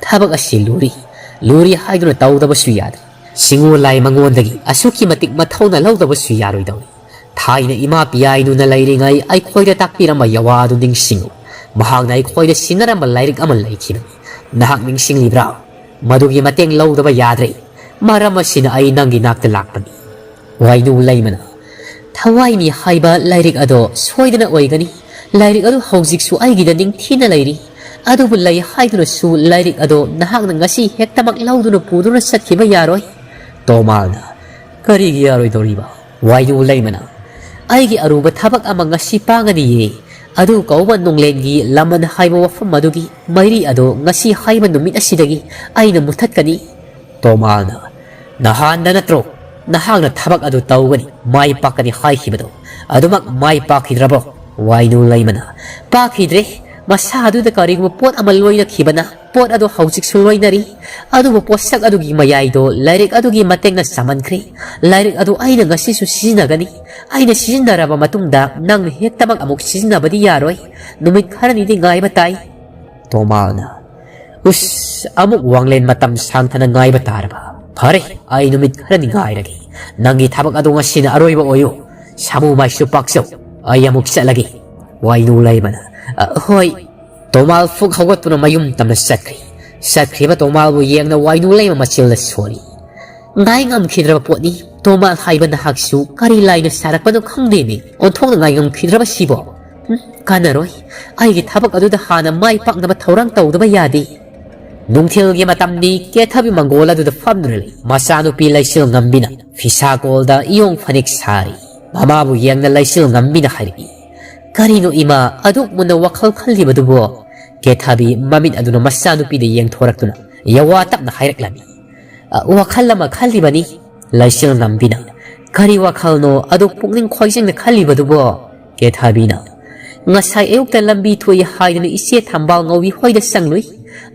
ꯊꯕꯛ ꯑꯁꯤ ꯂꯨꯔꯤ, ꯂꯨꯔꯤ ꯍꯥꯏꯗꯨꯅ ꯇꯧꯗꯕꯁꯨ ꯌꯥꯗ꯭ꯔꯦ꯫ ꯁꯤꯡꯉꯣ ꯂꯥꯏ ꯃꯉꯣꯟꯗꯒꯤ ꯑꯁꯨꯛꯀꯤ ꯃꯇꯤꯛ ꯃꯊꯧꯅ ꯂꯧꯗꯕꯁꯨ ꯌꯥꯔꯣꯏꯗꯧꯔꯤ꯫ ꯊꯥꯏꯅ ꯏꯃꯥ ꯄꯤꯌꯥꯏꯅꯨꯅ ꯂꯩꯔꯤꯉꯩ ꯑꯩꯈꯣꯏꯗ ꯇꯥꯛꯄꯤꯔꯝꯕ ꯌꯥꯋꯥ ꯑꯗꯨ ꯅꯤꯡꯁꯤꯡꯉꯨ꯫ ꯃꯍꯥꯛꯅ ꯑꯩꯈꯣꯏꯗ ꯁꯤꯟꯅꯔꯝꯕ ꯂꯥꯏꯔꯤꯛ ꯑꯃ ꯂꯩꯈꯤꯕꯅꯤ꯫ ꯅꯍꯥꯛ ꯅꯤꯡꯁꯤꯡꯂꯤꯕ꯭ꯔꯥ? ꯃꯗꯨꯒꯤ ꯃꯇꯦꯡ ꯂꯧꯗꯕ ꯌꯥꯗ꯭ꯔꯦ꯫ ꯃꯔꯝ ꯑꯁꯤꯅ ꯑꯩ ꯅꯪꯒꯤ ꯅꯥꯛꯇ ꯂꯥꯛꯄꯅꯤ꯫ ꯋꯥꯏꯅꯨ ꯂꯩꯃꯅ, ꯊꯋꯥꯏꯅꯤ ꯍꯥꯏꯕ ꯂꯥꯏꯔꯤꯛ ꯑꯗꯣ ꯁꯣꯏꯗꯅ ꯑꯣꯏꯒꯅꯤ꯫ ꯂꯥꯏꯔꯤꯛ ꯑꯗꯨ ꯍꯧꯖꯤꯛꯁꯨ ꯑꯩꯒꯤꯗ ꯅꯤꯡꯊꯤꯅ ꯂꯩꯔꯤ꯫ ꯑꯗꯨꯕꯨ ꯂꯩ ꯍꯥꯏꯗꯨꯅꯁꯨ ꯂꯥꯏꯔꯤꯛ ꯑꯗꯣ ꯅꯍꯥꯛꯅ ꯉꯁꯤ ꯍꯦꯛꯇꯃꯛ ꯂꯧꯗꯨꯅ ꯄꯨꯗꯨꯅ ꯆꯠꯈꯤꯕ ꯌꯥꯔꯣꯏ꯫ ꯇꯣꯃꯥꯜꯅ, ꯀꯔꯤꯒꯤ ꯌꯥꯔꯣꯏꯗꯧꯔꯤꯕ? ꯋꯥꯏꯅꯨ ꯂꯩꯃꯅ, ꯑꯩꯒꯤ ꯑꯔꯨꯕ ꯊꯕꯛ ꯑꯃ ꯉꯁꯤ ꯄꯥꯡꯒꯅꯤꯌꯦ꯫ ꯑꯗꯨ ꯀꯧꯕ ꯅꯣꯡꯂꯦꯟꯒꯤ ꯂꯃꯟ ꯍꯥꯏꯕ ꯋꯥꯐꯝ ꯑꯗꯨꯒꯤ ꯃꯩꯔꯤ ꯑꯗꯣ ꯉꯁꯤ ꯍꯥꯏꯕ ꯅꯨꯃꯤꯠ ꯑꯁꯤꯗꯒꯤ ꯑꯩꯅ ꯃꯨꯊꯠꯀꯅꯤ꯫ ꯇꯣꯃꯥꯜꯅ, ꯅꯍꯥꯟꯗ ꯅꯠꯇ꯭ꯔꯣ ꯅꯍꯥꯛꯅ ꯊꯕꯛ ꯑꯗꯨ ꯇꯧꯒꯅꯤ, ꯃꯥꯏ ꯄꯥꯛꯀꯅꯤ ꯍꯥꯏꯈꯤꯕꯗꯣ? ꯑꯗꯨꯃꯛ ꯃꯥꯏ ꯄꯥꯛꯈꯤꯗ꯭ꯔꯕꯣ? ꯋꯥꯏꯅꯨ ꯂꯩꯃꯅ, ꯄꯥꯛꯈꯤꯗ꯭ꯔꯦ꯫ ꯃꯁꯥ ꯑꯗꯨꯗ ꯀꯔꯤꯒꯨꯝꯕ ꯄꯣꯠ ꯑꯃ ꯂꯣꯏꯅꯈꯤꯕꯅ ꯄꯣꯠ ꯑꯗꯨ ꯍꯧꯖꯤꯛꯁꯨ ꯂꯣꯏꯅꯔꯤ꯫ ꯑꯗꯨꯕꯨ ꯄꯣꯠꯁꯛ ꯑꯗꯨꯒꯤ ꯃꯌꯥꯏꯗꯣ ꯂꯥꯏꯔꯤꯛ ꯑꯗꯨꯒꯤ ꯃꯇꯦꯡꯅ ꯆꯥꯃꯟꯈ꯭ꯔꯦ꯫ ꯂꯥꯏꯔꯤꯛ ꯑꯗꯨ ꯑꯩꯅ ꯉꯁꯤꯁꯨ ꯁꯤꯖꯤꯟꯅꯒꯅꯤ꯫ ꯑꯩꯅ ꯁꯤꯖꯤꯟꯅꯔꯕ ꯃꯇꯨꯡꯗ ꯅꯪꯅ ꯍꯦꯛꯇꯃꯛ ꯑꯃꯨꯛ ꯁꯤꯖꯤꯟꯅꯕꯗꯤ ꯌꯥꯔꯣꯏ꯫ ꯅꯨꯃꯤꯠ ꯈꯔꯅꯤꯗꯤ ꯉꯥꯏꯕ ꯇꯥꯏ꯫ ꯇꯣꯃꯥꯜꯅ, ꯎꯁ, ꯑꯃꯨꯛ ꯋꯥꯡꯂꯦꯟ ꯃꯇꯝ ꯁꯥꯡꯊꯅ ꯉꯥꯏꯕ ꯇꯥꯔꯕ? ꯐꯔꯦ, ꯑꯩ ꯅꯨꯃꯤꯠ ꯈꯔꯅꯤ ꯉꯥꯏꯔꯒꯦ꯫ ꯅꯪꯒꯤ ꯊꯕꯛ ꯑꯗꯨ ꯉꯁꯤꯅ ꯑꯔꯣꯏꯕ ꯑꯣꯏꯌꯨ꯫ ꯁꯥꯃꯨ ꯃꯥꯏꯁꯨ ꯄꯥꯛꯆꯧ꯫ ꯑꯩ ꯑꯃꯨꯛ ꯆꯠꯂꯒꯦ꯫ ꯋꯥꯏꯅꯨ ꯂꯩꯃꯅ, "ꯑ, ꯍꯣꯏ꯫" ꯇꯣꯃꯥꯜ ꯐꯨꯛ ꯍꯧꯒꯠꯇꯨꯅ ꯃꯌꯨꯝ ꯇꯝꯅ ꯆꯠꯈ꯭ꯔꯤ꯫ ꯆꯠꯈ꯭ꯔꯤꯕ ꯇꯣꯃꯥꯜꯕꯨ ꯌꯦꯡꯅ ꯋꯥꯏꯅꯨ ꯂꯩꯃ ꯃꯆꯤꯜꯗ ꯁꯣꯜꯂꯤ꯫ ꯉꯥꯏ ꯉꯝꯈꯤꯗ꯭ꯔꯕ ꯄꯣꯠꯅꯤ꯫ ꯇꯣꯃꯥꯜ ꯍꯥꯏꯕ ꯅꯍꯥꯛꯁꯨ ꯀꯔꯤ ꯂꯥꯏꯅ ꯁꯥꯔꯛꯄꯅꯣ ꯈꯪꯗꯦꯅꯦ꯫ ꯑꯣꯟꯊꯣꯛꯅ ꯉꯥꯏ ꯉꯝꯈꯤꯗ꯭ꯔꯕ ꯁꯤꯕꯣ? ꯎꯝ, ꯀꯥꯟꯅꯔꯣꯏ꯫ ꯑꯩꯒꯤ ꯊꯕꯛ ꯑꯗꯨꯗ ꯍꯥꯟꯅ ꯃꯥꯏ ꯄꯥꯛꯅꯕ ꯊꯧꯔꯥꯡ ꯇꯧꯗꯕ ꯌꯥꯗꯦ꯫ ꯅꯨꯡꯊꯤꯜꯒꯤ ꯃꯇꯝꯅꯤ꯫ ꯀꯦꯊꯕꯤ ꯃꯪꯒꯣꯜ ꯑꯗꯨꯗ ꯐꯝꯗꯨꯅ ꯂꯩ꯫ ꯃꯆꯥꯅꯨꯄꯤ ꯂꯩꯆꯤꯜ ꯉꯝꯕꯤꯅ ꯐꯤꯁꯥ ꯀꯣꯜꯗ ꯏꯌꯣꯡ ꯐꯅꯦꯛ ꯁꯥꯔꯤ꯫ ꯃꯃꯥꯕꯨ ꯌꯦꯡꯅ ꯂꯩꯆꯤꯜ ꯉꯝꯕꯤꯅ ꯍꯥꯏꯔꯛꯏ, "ꯀꯔꯤꯅꯣ ꯏꯃꯥ, ꯑꯗꯨꯛ ꯃꯨꯟꯅ ꯋꯥꯈꯜ ꯈꯜꯂꯤꯕꯗꯨꯕꯣ?" ꯀꯦꯊꯕꯤ ꯃꯃꯤꯠ ꯑꯗꯨꯅ ꯃꯆꯥꯅꯨꯄꯤꯗ ꯌꯦꯡꯊꯣꯔꯛꯇꯨꯅ ꯌꯥꯋꯥ ꯇꯞꯅ ꯍꯥꯏꯔꯛꯂꯝꯃꯤ, "ꯑ, ꯋꯥꯈꯜ ꯑꯃ ꯈꯜꯂꯤꯕꯅꯤ꯫" ꯂꯩꯆꯤꯜ ꯉꯝꯕꯤꯅ, "ꯀꯔꯤ ꯋꯥꯈꯜꯅꯣ ꯑꯗꯨꯛ ꯄꯨꯛꯅꯤꯡ ꯈꯣꯏꯖꯪꯅ ꯈꯜꯂꯤꯕꯗꯨꯕꯣ?" ꯀꯦꯊꯕꯤꯅ, "ꯉꯁꯥꯏ ꯑꯌꯨꯛꯇ ꯂꯝꯕꯤ ꯊꯣꯛꯏ ꯍꯥꯏꯗꯨꯅ ꯏꯆꯦ ꯊꯝꯕꯥꯜ ꯉꯧꯕꯤ ꯍꯣꯏꯗ ꯆꯪꯂꯨꯏ꯫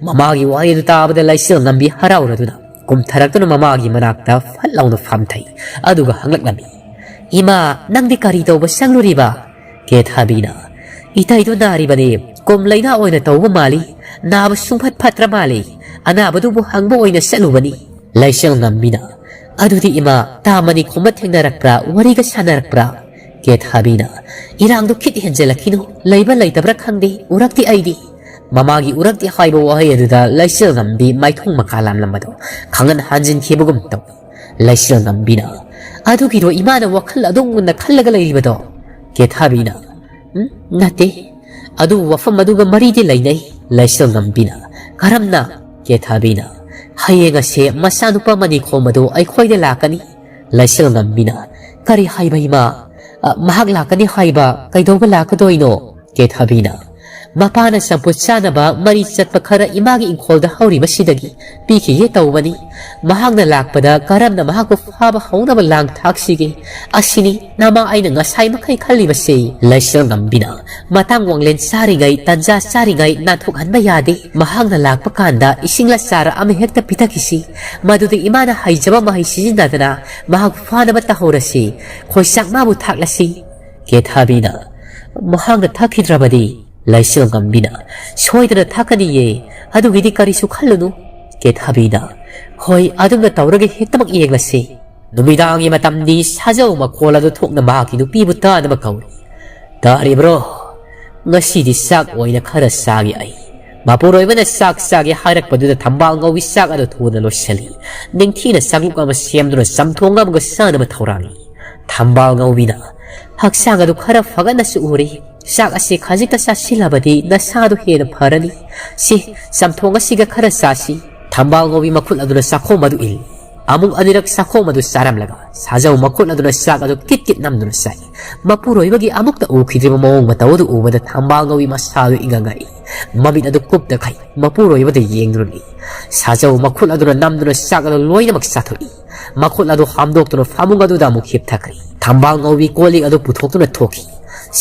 ꯃꯃꯥꯒꯤ ꯋꯥꯍꯩ ꯑꯗꯨ ꯇꯥꯕꯗ ꯂꯩꯆꯤꯜ ꯉꯝꯕꯤ ꯍꯔꯥꯎꯔꯗꯨꯅ ꯀꯨꯝꯊꯔꯛꯇꯨꯅ ꯃꯃꯥꯒꯤ ꯃꯅꯥꯛꯇ ꯐꯠ ꯂꯥꯎꯅ ꯐꯝꯊꯩ꯫ ꯑꯗꯨꯒ ꯍꯪꯂꯛꯂꯝꯃꯤ, "ꯏꯃꯥ, ꯅꯪꯗꯤ ꯀꯔꯤ ꯇꯧꯕ ꯆꯪꯂꯨꯔꯤꯕ?" ꯀꯦꯊꯥꯕꯤꯅ, "ꯏꯇꯩꯗꯨ ꯅꯥꯔꯤꯕꯅꯤ꯫ ꯀꯨꯝ ꯂꯩꯅꯥ ꯑꯣꯏꯅ ꯇꯧꯕ ꯃꯥꯜꯂꯤ꯫ ꯅꯥꯕ ꯁꯨꯡꯐꯠ ꯐꯠꯇ꯭ꯔ ꯃꯥꯜꯂꯤ꯫ ꯑꯅꯥꯕꯗꯨꯕꯨ ꯍꯪꯕ ꯑꯣꯏꯅ ꯆꯠꯂꯨꯕꯅꯤ꯫" ꯂꯩꯆꯤꯜ ꯉꯝꯕꯤꯅ, "ꯑꯗꯨꯗꯤ ꯏꯃꯥ, ꯇꯥ ꯃꯅꯤꯈꯣꯝꯕ ꯊꯦꯡꯅꯔꯛꯄ꯭ꯔꯥ, ꯋꯥꯔꯤꯒ ꯁꯥꯟꯅꯔꯛꯄ꯭ꯔꯥ?" ꯀꯦꯊꯥꯕꯤꯅ, "ꯏꯔꯥꯡꯗꯣ ꯈꯤꯠ ꯍꯦꯟꯖꯜꯂꯛꯈꯤꯅꯨ, ꯂꯩꯕ ꯂꯩꯇꯕ꯭ꯔꯥ ꯈꯪꯗꯦ, ꯎꯔꯛꯇꯦ ꯑꯩꯗꯤ꯫ ꯃꯃꯥꯒꯤ ꯎꯔꯛꯇꯦ ꯍꯥꯏꯕ ꯋꯥꯍꯩ ꯑꯗꯨꯗ ꯂꯩꯆꯤꯜ ꯉꯝꯕꯤ ꯃꯥꯏꯊꯣꯡ ꯃꯀꯥ ꯂꯥꯝꯂꯝꯕꯗꯣ ꯈꯪꯍꯟ ꯍꯟꯖꯤꯟꯈꯤꯕꯒꯨꯝ ꯇꯧꯏ꯫ ꯂꯩꯆꯤꯜ ꯉꯝꯕꯤꯅ, "ꯑꯗꯨꯒꯤꯔꯣ ꯏꯃꯥꯅ ꯋꯥꯈꯜ ꯑꯗꯨꯝ ꯃꯨꯟꯅ ꯈꯜꯂꯒ ꯂꯩꯔꯤꯕꯗꯣ?" ꯀꯦꯊꯥꯕꯤꯅ, "ꯎꯝ, ꯅꯠꯇꯦ꯫ ꯑꯗꯨ ꯋꯥꯐꯝ ꯑꯗꯨꯒ ꯃꯔꯤꯗꯤ ꯂꯩꯅꯩ꯫" ꯂꯩꯆꯤꯜ ꯉꯝꯕꯤꯅ, "ꯀꯔꯝꯅ?" ꯀꯦꯊꯥꯕꯤꯅ, "ꯍꯌꯦꯡ ꯑꯁꯦ ꯃꯆꯥꯅꯨꯄꯥ ꯃꯅꯤꯈꯣꯝ ꯑꯗꯨ ꯑꯩꯈꯣꯏꯗ ꯂꯥꯛꯀꯅꯤ꯫" ꯂꯩꯆꯤꯜ ꯉꯝꯕꯤꯅ, "ꯀꯔꯤ ꯍꯥꯏꯕ ꯏꯃꯥ? ꯑ, ꯃꯍꯥꯛ ꯂꯥꯛꯀꯅꯤ ꯍꯥꯏꯕ ꯀꯩꯗꯧꯕ ꯂꯥꯛꯀꯗꯣꯏꯅꯣ?" ꯀꯦꯊꯥꯕꯤꯅ, "ꯃꯄꯥꯅ ꯆꯝꯐꯨꯠ ꯆꯥꯅꯕ ꯃꯔꯤ ꯆꯠꯄ ꯈꯔ ꯏꯃꯥꯒꯤ ꯏꯪꯈꯣꯜꯗ ꯍꯧꯔꯤꯕꯁꯤꯗꯒꯤ ꯄꯤꯈꯤꯒꯦ ꯇꯧꯕꯅꯤ꯫ ꯃꯍꯥꯛꯅ ꯂꯥꯛꯄꯗ ꯀꯔꯝꯅ ꯃꯍꯥꯛꯄꯨ ꯐꯥꯕ ꯍꯧꯅꯕ ꯂꯥꯡ ꯊꯥꯛꯁꯤꯒꯦ? ꯑꯁꯤꯅꯤ ꯅꯃꯥ ꯑꯩꯅ ꯉꯁꯥꯏ ꯃꯈꯩ ꯈꯜꯂꯤꯕꯁꯦ꯫" ꯂꯩꯆꯤꯜ ꯉꯝꯕꯤꯅ, "ꯃꯇꯥꯡ ꯋꯥꯡꯂꯦꯟ ꯆꯥꯔꯤꯉꯩ, ꯇꯟꯖꯥ ꯆꯥꯔꯤꯉꯩ ꯅꯥꯟꯊꯣꯛꯍꯟꯕ ꯌꯥꯗꯦ꯫ ꯃꯍꯥꯛꯅ ꯂꯥꯛꯄ ꯀꯥꯟꯗ ꯏꯁꯤꯡꯂ ꯆꯥꯔ ꯑꯃ ꯍꯦꯛꯇ ꯄꯤꯊꯛꯈꯤꯁꯤ꯫ ꯃꯗꯨꯗꯤ ꯏꯃꯥꯅ ꯍꯩꯖꯕ ꯃꯍꯩ ꯁꯤꯖꯤꯟꯅꯗꯅ ꯃꯍꯥꯛ ꯐꯥꯅꯕ ꯇꯧꯍꯧꯔꯁꯤ꯫ ꯈꯣꯏꯆꯥꯛ ꯃꯥꯕꯨ ꯊꯥꯛꯂꯁꯤ꯫" ꯀꯦꯊꯥꯕꯤꯅ, "ꯃꯍꯥꯛꯅ ꯊꯛꯈꯤꯗ꯭ꯔꯕꯗꯤ?" ꯂꯩꯆꯤꯜ ꯉꯝꯕꯤꯅ, "ꯁꯣꯏꯗꯅ ꯊꯛꯀꯅꯤꯌꯦ꯫ ꯑꯗꯨꯒꯤꯗꯤ ꯀꯔꯤꯁꯨ ꯈꯜꯂꯨꯅꯨ꯫" ꯀꯦꯊꯥꯕꯤꯅ, "ꯍꯣꯏ, ꯑꯗꯨꯝꯅ ꯇꯧꯔꯒ ꯍꯦꯛꯇꯃꯛ ꯌꯦꯡꯂꯁꯤ꯫" ꯅꯨꯃꯤꯗꯥꯡꯒꯤ ꯃꯇꯝꯗꯤ ꯁꯥꯖꯧ ꯃꯈꯣꯜ ꯑꯗꯨ ꯊꯣꯛꯅ ꯃꯍꯥꯛꯀꯤ ꯅꯨꯄꯤꯕꯨ ꯇꯥꯅꯕ ꯀꯧꯏ꯫ "ꯇꯥꯔꯤꯕ꯭ꯔꯣ? ꯉꯁꯤꯗꯤ ꯆꯥꯛ ꯑꯣꯏꯅ ꯈꯔ ꯆꯥꯒꯦ ꯑꯩ꯫" ꯃꯄꯨꯔꯣꯏꯕꯅ ꯆꯥꯛ ꯆꯥꯒꯦ ꯍꯥꯏꯔꯛꯄꯗꯨꯗ ꯊꯝꯕꯥꯜ ꯉꯧꯕꯤ ꯆꯥꯛ ꯑꯗꯨ ꯊꯨꯅ ꯂꯣꯏꯁꯤꯜꯂꯤ꯫ ꯅꯤꯡꯊꯤꯅ ꯆꯥꯛꯂꯨꯛ ꯑꯃ ꯁꯦꯝꯗꯨꯅ ꯆꯝꯊꯣꯡ ꯑꯃꯒ ꯆꯥꯅꯕ ꯊꯧꯔꯥꯡꯉꯤ꯫ ꯊꯝꯕꯥꯜ ꯉꯧꯕꯤꯅ, "ꯍꯛꯆꯥꯡ ꯑꯗꯨ ꯈꯔ ꯐꯒꯠꯅꯁꯨ ꯎꯔꯤ꯫ ꯆꯥꯛ ꯑꯁꯤ ꯈꯖꯤꯛꯇ ꯆꯥꯁꯤꯜꯂꯕꯗꯤ ꯅꯁꯥꯗꯨ ꯍꯦꯟꯅ ꯐꯔꯅꯤ꯫ ꯁꯤ, ꯆꯝꯊꯣꯡ ꯑꯁꯤꯒ ꯈꯔ ꯆꯥꯁꯤ꯫" ꯊꯝꯕꯥꯜ ꯉꯧꯕꯤ ꯃꯈꯨꯠ ꯑꯗꯨꯅ ꯆꯥꯛꯈꯣꯝ ꯑꯗꯨ ꯏꯜꯂꯤ꯫ ꯑꯃꯨꯛ ꯑꯅꯤꯔꯛ ꯆꯥꯛꯈꯣꯝ ꯑꯗꯨ ꯆꯥꯔꯝꯂꯒ ꯁꯥꯖꯧ ꯃꯈꯨꯠ ꯑꯗꯨꯅ ꯆꯥꯛ ꯑꯗꯨ ꯀꯤꯠ ꯀꯤꯠ ꯅꯝꯗꯨꯅ ꯆꯥꯏ꯫ ꯃꯄꯨꯔꯣꯏꯕꯒꯤ ꯑꯃꯨꯛꯇ ꯎꯈꯤꯗ꯭ꯔꯤꯕ ꯃꯑꯣꯡ ꯃꯇꯧ ꯑꯗꯨ ꯎꯕꯗ ꯊꯝꯕꯥꯜ ꯉꯧꯕꯤ ꯃꯁꯥꯗꯨ ꯏꯉꯛ ꯉꯛꯏ꯫ ꯃꯃꯤꯠ ꯑꯗꯨ ꯀꯨꯞꯇꯈꯩ ꯃꯄꯨꯔꯣꯏꯕꯗ ꯌꯦꯡꯗꯨꯅ ꯂꯩ꯫ ꯁꯥꯖꯧ ꯃꯈꯨꯠ ꯑꯗꯨꯅ ꯅꯝꯗꯨꯅ ꯆꯥꯛ ꯑꯗꯨ ꯂꯣꯏꯅꯃꯛ ꯆꯥꯊꯣꯛꯏ꯫ ꯃꯈꯨꯠ ꯑꯗꯨ ꯍꯥꯝꯗꯣꯛꯇꯨꯅ ꯐꯃꯨꯡ ꯑꯗꯨꯗ ꯑꯃꯨꯛ ꯍꯤꯞꯊꯈ꯭ꯔꯦ꯫ ꯊꯝꯕꯥꯜ ꯉꯧꯕꯤ ꯀꯣꯜꯂꯤꯛ ꯑꯗꯨ ꯄꯨꯊꯣꯛꯇꯨꯅ ꯊꯣꯛꯈꯤ꯫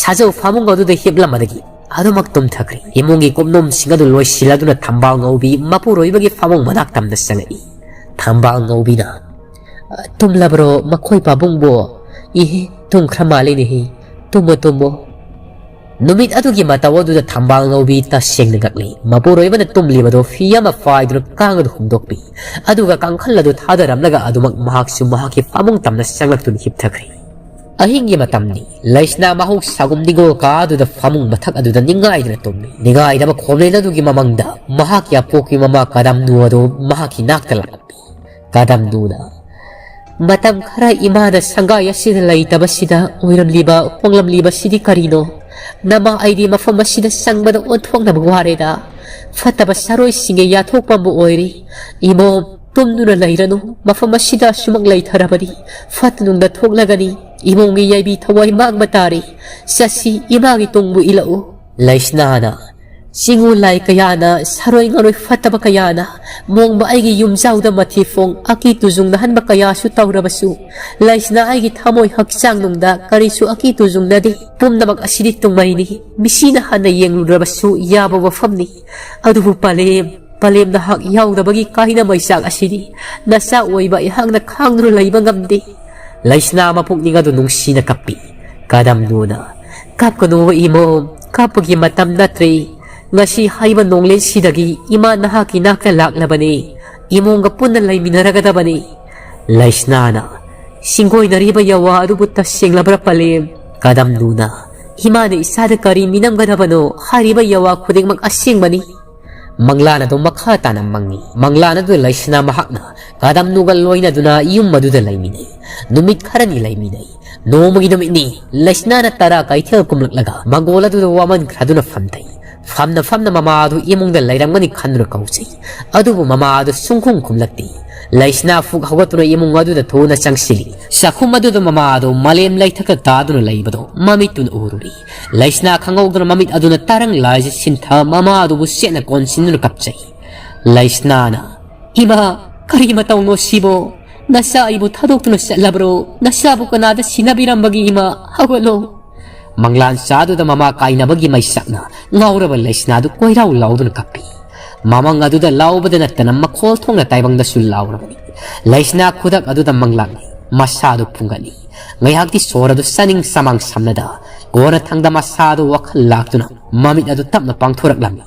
ꯁꯥꯖꯧ ꯐꯃꯨꯡ ꯑꯗꯨꯗ ꯍꯤꯞꯂꯝꯕꯗꯒꯤ ꯑꯗꯨꯃꯛ ꯇꯨꯝꯊꯈ꯭ꯔꯦ꯫ ꯏꯃꯨꯡꯒꯤ ꯀꯨꯞꯅꯣꯝꯁꯤꯡ ꯑꯗꯨ ꯂꯣꯏꯁꯤꯜꯂꯗꯨꯅ ꯊꯝꯕꯥꯜ ꯉꯧꯕꯤ ꯃꯄꯨꯔꯣꯏꯕꯒꯤ ꯐꯃꯨꯡ ꯃꯅꯥꯛ ꯇꯝꯅ ꯆꯪꯉꯛꯏ꯫ ꯊꯝꯕꯥꯜ ꯉꯧꯕꯤꯅ, "ꯇꯨꯝꯂꯕ꯭ꯔꯣ ꯃꯈꯣꯏ ꯄꯥꯕꯨꯡꯕꯨ?" "ꯏꯍꯦ, ꯇꯨꯝꯈ꯭ꯔ ꯃꯥꯜꯂꯤꯅꯦꯍꯦ꯫ ꯇꯨꯝꯃꯣ, ꯇꯨꯝꯃꯣ꯫" ꯅꯨꯃꯤꯠ ꯑꯗꯨꯒꯤ ꯃꯇꯧ ꯑꯗꯨꯗ ꯊꯝꯕꯥꯜ ꯉꯧꯕꯤ ꯇꯁꯦꯡꯅ ꯉꯛꯂꯤ꯫ ꯃꯄꯨꯔꯣꯏꯕꯅ ꯇꯨꯝꯂꯤꯕꯗꯨ ꯐꯤ ꯑꯃ ꯄꯥꯏꯗꯨꯅ ꯀꯥꯡ ꯑꯗꯨ ꯍꯨꯝꯗꯣꯛꯄꯤ꯫ ꯑꯗꯨꯒ ꯀꯥꯡꯈꯜ ꯑꯗꯨ ꯊꯥꯗꯔꯝꯂꯒ ꯑꯗꯨꯃꯛ ꯃꯍꯥꯛꯁꯨ ꯃꯍꯥꯛꯀꯤ ꯐꯃꯨꯡ ꯇꯝꯅ ꯆꯪꯂꯛꯇꯨꯅ ꯍꯤꯞꯊꯈ꯭ꯔꯦ꯫ ꯑꯍꯤꯡꯒꯤ ꯃꯇꯝꯅꯤ꯫ ꯂꯩꯁꯅꯥ ꯃꯍꯧꯁꯥꯒꯨꯝ ꯅꯤꯡꯉꯣꯜ ꯀꯥ ꯑꯗꯨꯗ ꯐꯃꯨꯡ ꯃꯊꯛ ꯑꯗꯨꯗ ꯅꯤꯡꯉꯥꯏꯗꯨꯅ ꯇꯨꯝꯃꯤ꯫ ꯅꯤꯡꯉꯥꯏꯗꯕ ꯈꯣꯝꯂꯦꯟ ꯑꯗꯨꯒꯤ ꯃꯃꯪꯗ ꯃꯍꯥꯛꯀꯤ ꯑꯄꯣꯛꯄꯤ ꯃꯃꯥ ꯀꯗꯝꯅꯨ ꯑꯗꯨ ꯃꯍꯥꯛꯀꯤ ꯅꯥꯛꯇ ꯂꯥꯛꯂꯝꯃꯤ꯫ ꯀꯗꯝꯅꯨꯅ, "ꯃꯇꯝ ꯈꯔ ꯏꯃꯥꯗ ꯁꯪꯒꯥꯏ ꯑꯁꯤꯗ ꯂꯩꯇꯕꯁꯤꯗ ꯑꯣꯏꯔꯝꯂꯤꯕ, ꯍꯣꯡꯂꯝꯂꯤꯕꯁꯤꯗꯤ ꯀꯔꯤꯅꯣ? ꯅꯃꯥ ꯑꯩꯗꯤ ꯃꯐꯝ ꯑꯁꯤꯗ ꯆꯪꯕꯗ ꯑꯣꯟꯊꯣꯛꯅꯕ ꯋꯥꯔꯦꯗ꯫ ꯐꯠꯇꯕ ꯁꯥꯔꯣꯏꯁꯤꯡꯒꯤ ꯌꯥꯊꯣꯛꯐꯝꯕꯨ ꯑꯣꯏꯔꯤ꯫ ꯏꯃꯣꯝ, ꯇꯨꯝꯗꯨꯅ ꯂꯩꯔꯅꯨ꯫ ꯃꯐꯝ ꯑꯁꯤꯗ ꯑꯁꯨꯃꯛ ꯂꯩꯊꯔꯕꯗꯤ ꯐꯠꯇ ꯅꯨꯡꯗ ꯊꯣꯛꯂꯒꯅꯤ꯫ ꯏꯃꯣꯝꯒꯤ ꯌꯥꯏꯕꯤ ꯊꯋꯥꯏ ꯃꯥꯡꯕ ꯇꯥꯔꯤ꯫ ꯆꯠꯁꯤ, ꯏꯃꯥꯒꯤ ꯇꯨꯡꯕꯨ ꯏꯜꯂꯛꯎ꯫" ꯂꯩꯁꯅꯥꯅ, "ꯆꯤꯡꯉꯨ ꯂꯥꯏ ꯀꯌꯥꯅ, ꯁꯥꯔꯣꯏ ꯉꯥꯔꯣꯏ ꯐꯠꯇꯕ ꯀꯌꯥꯅ ꯃꯣꯡꯕ ꯑꯩꯒꯤ ꯌꯨꯝꯖꯥꯎꯗ ꯃꯊꯤꯐꯣꯡ ꯑꯀꯤ ꯇꯨꯖꯨꯡ ꯅꯥꯍꯟꯕ ꯀꯌꯥꯁꯨ ꯇꯧꯔꯕꯁꯨ, ꯂꯩꯁꯅꯥ ꯑꯩꯒꯤ ꯊꯃꯣꯏ ꯍꯛꯆꯥꯡ ꯅꯨꯡꯗ ꯀꯔꯤꯁꯨ ꯑꯀꯤ ꯇꯨꯖꯨꯡꯅꯗꯦ꯫ ꯄꯨꯝꯅꯃꯛ ꯑꯁꯤꯗꯤ ꯇꯨꯡꯃꯩꯅꯤ꯫ ꯃꯤꯁꯤꯅ ꯍꯟꯅ ꯌꯦꯡꯂꯨꯗ꯭ꯔꯕꯁꯨ ꯌꯥꯕ ꯋꯥꯐꯝꯅꯤ꯫ ꯑꯗꯨꯕꯨ ꯄꯂꯦꯝ, ꯄꯂꯦꯝ ꯅꯍꯥꯛ ꯌꯥꯎꯗꯕꯒꯤ ꯀꯥꯏꯅ ꯃꯩꯆꯥꯛ ꯑꯁꯤꯗꯤ ꯅꯆꯥ ꯑꯣꯏꯕ ꯑꯩꯍꯥꯛꯅ ꯈꯥꯡꯗꯨꯅ ꯂꯩꯕ ꯉꯝꯗꯦ꯫" ꯂꯩꯁꯅꯥ ꯃꯄꯨꯛꯅꯤꯡ ꯑꯗꯨ ꯅꯨꯡꯁꯤꯅ ꯀꯞꯄꯤ꯫ ꯀꯗꯝꯅꯨꯅ, "ꯀꯞꯀꯅꯨ ꯏꯃꯣꯝ, ꯀꯞꯄꯒꯤ ꯃꯇꯝ ꯅꯠꯇ꯭ꯔꯦ꯫ ꯉꯁꯤ ꯍꯥꯏꯕ ꯅꯣꯡꯂꯦꯟꯁꯤꯗꯒꯤ ꯏꯃꯥ ꯅꯍꯥꯛꯀꯤ ꯅꯥꯛꯇ ꯂꯥꯛꯂꯕꯅꯤ꯫ ꯏꯃꯣꯝꯒ ꯄꯨꯟꯅ ꯂꯩꯃꯤꯟꯅꯔꯒꯗꯕꯅꯤ꯫" ꯂꯩꯁꯅꯥꯅ, "ꯁꯤꯡꯒꯣꯏꯅꯔꯤꯕ ꯌꯥꯋꯥ ꯑꯗꯨꯕꯨ ꯇꯁꯦꯡꯂꯕ꯭ꯔꯥ ꯄꯂꯦꯝ?" ꯀꯗꯝꯅꯨꯅ, "ꯏꯃꯥꯅ ꯏꯆꯥꯗ ꯀꯔꯤ ꯃꯤꯅꯝꯒꯗꯕꯅꯣ? ꯍꯥꯏꯔꯤꯕ ꯌꯥꯋꯥ ꯈꯨꯗꯤꯡꯃꯛ ꯑꯁꯦꯡꯕꯅꯤ꯫" ꯃꯪꯂꯥꯟ ꯑꯗꯨ ꯃꯈꯥ ꯇꯥꯅ ꯃꯪꯉꯤ꯫ ꯃꯪꯂꯥꯟ ꯑꯗꯨꯗ ꯂꯩꯁꯅꯥ ꯃꯍꯥꯛꯅ ꯀꯗꯝꯅꯨꯒ ꯂꯣꯏꯅꯗꯨꯅ ꯌꯨꯝ ꯑꯗꯨꯗ ꯂꯩꯃꯤꯟꯅꯩ꯫ ꯅꯨꯃꯤꯠ ꯈꯔꯅꯤ ꯂꯩꯃꯤꯟꯅꯩ꯫ ꯅꯣꯡꯃꯒꯤ ꯅꯨꯃꯤꯠꯅꯤ꯫ ꯂꯩꯁꯅꯥꯅ ꯇꯔꯥ ꯀꯩꯊꯦꯜ ꯀꯨꯝꯂꯛꯂꯒ ꯃꯪꯒꯣꯜ ꯑꯗꯨꯗ ꯋꯥꯃꯟꯈ꯭ꯔꯗꯨꯅ ꯐꯝꯊꯩ꯫ ꯐꯝꯅ ꯐꯝꯅ ꯃꯃꯥ ꯑꯗꯨ ꯏꯃꯨꯡꯗ ꯂꯩꯔꯝꯒꯅꯤ ꯈꯟꯗꯨꯅ ꯀꯧꯖꯩ꯫ ꯑꯗꯨꯕꯨ ꯃꯃꯥ ꯑꯗꯨ ꯁꯨꯡꯈꯨꯝ ꯈꯨꯝꯂꯛꯇꯦ꯫ ꯂꯩꯁꯅꯥ ꯐꯨꯛ ꯍꯧꯒꯠꯇꯨꯅ ꯏꯃꯨꯡ ꯑꯗꯨꯗ ꯊꯨꯅ ꯆꯪꯁꯤꯜꯂꯤ꯫ ꯆꯥꯛꯈꯨꯝ ꯑꯗꯨꯗ ꯃꯃꯥ ꯑꯗꯨ ꯃꯂꯦꯝ ꯂꯩꯊꯛꯇ ꯇꯥꯗꯨꯅ ꯂꯩꯕꯗꯨ ꯃꯃꯤꯠꯇꯨꯅ ꯎꯔꯨꯔꯤ꯫ ꯂꯩꯁꯅꯥ ꯈꯪꯍꯧꯗꯅ ꯃꯃꯤꯠ ꯑꯗꯨꯅ ꯇꯥꯔꯪ ꯂꯥꯏꯁꯦ ꯁꯤꯟꯊ ꯃꯃꯥ ꯑꯗꯨꯕꯨ ꯆꯦꯠꯅ ꯀꯣꯟꯁꯤꯟꯗꯨꯅ ꯀꯞꯆꯩ꯫ ꯂꯩꯁꯅꯥꯅ, "ꯏꯃꯥ, ꯀꯔꯤ ꯃꯇꯧꯅꯣ ꯁꯤꯕꯣ? ꯅꯆꯥ ꯑꯩꯕꯨ ꯊꯥꯗꯣꯛꯇꯨꯅ ꯆꯠꯂꯕ꯭ꯔꯣ? ꯅꯆꯥꯕꯨ ꯀꯅꯥꯗ ꯁꯤꯟꯅꯕꯤꯔꯝꯕꯒꯦ ꯏꯃꯥ? ꯍꯧꯒꯠꯂꯣ꯫" ꯃꯪꯂꯥꯟ ꯆꯥꯗꯨꯗ ꯃꯃꯥ ꯀꯥꯏꯅꯕꯒꯤ ꯃꯩꯁꯛꯅ ꯉꯥꯎꯔꯕ ꯂꯩꯁꯅꯥꯗꯨ ꯀꯣꯏꯔꯥꯎ ꯂꯥꯎꯗꯨꯅ ꯀꯞꯄꯤ꯫ ꯃꯃꯪ ꯑꯗꯨꯗ ꯂꯥꯎꯕꯗ ꯅꯠꯇꯅ ꯃꯈꯣꯜ ꯊꯣꯛꯅ ꯇꯥꯏꯕꯪꯗꯁꯨ ꯂꯥꯎꯔꯕꯅꯤ꯫ ꯂꯩꯁꯅꯥ ꯈꯨꯗꯛ ꯑꯗꯨꯗ ꯃꯪꯂꯥꯛꯂꯤ꯫ ꯃꯁꯥꯗꯨ ꯐꯨꯡꯒꯠꯂꯤ꯫ ꯉꯥꯏꯍꯥꯛꯇꯤ ꯁꯣꯔ ꯑꯗꯨ ꯆꯥꯅꯤꯡ ꯆꯃꯥꯡ ꯁꯝꯅꯗ, ꯀꯣꯟꯅꯊꯪꯗ ꯃꯁꯥꯗꯨ ꯋꯥꯈꯜ ꯂꯥꯛꯇꯨꯅ ꯃꯃꯤꯠ ꯑꯗꯨ ꯇꯞꯅ ꯄꯥꯡꯊꯣꯔꯛꯂꯝꯃꯤ꯫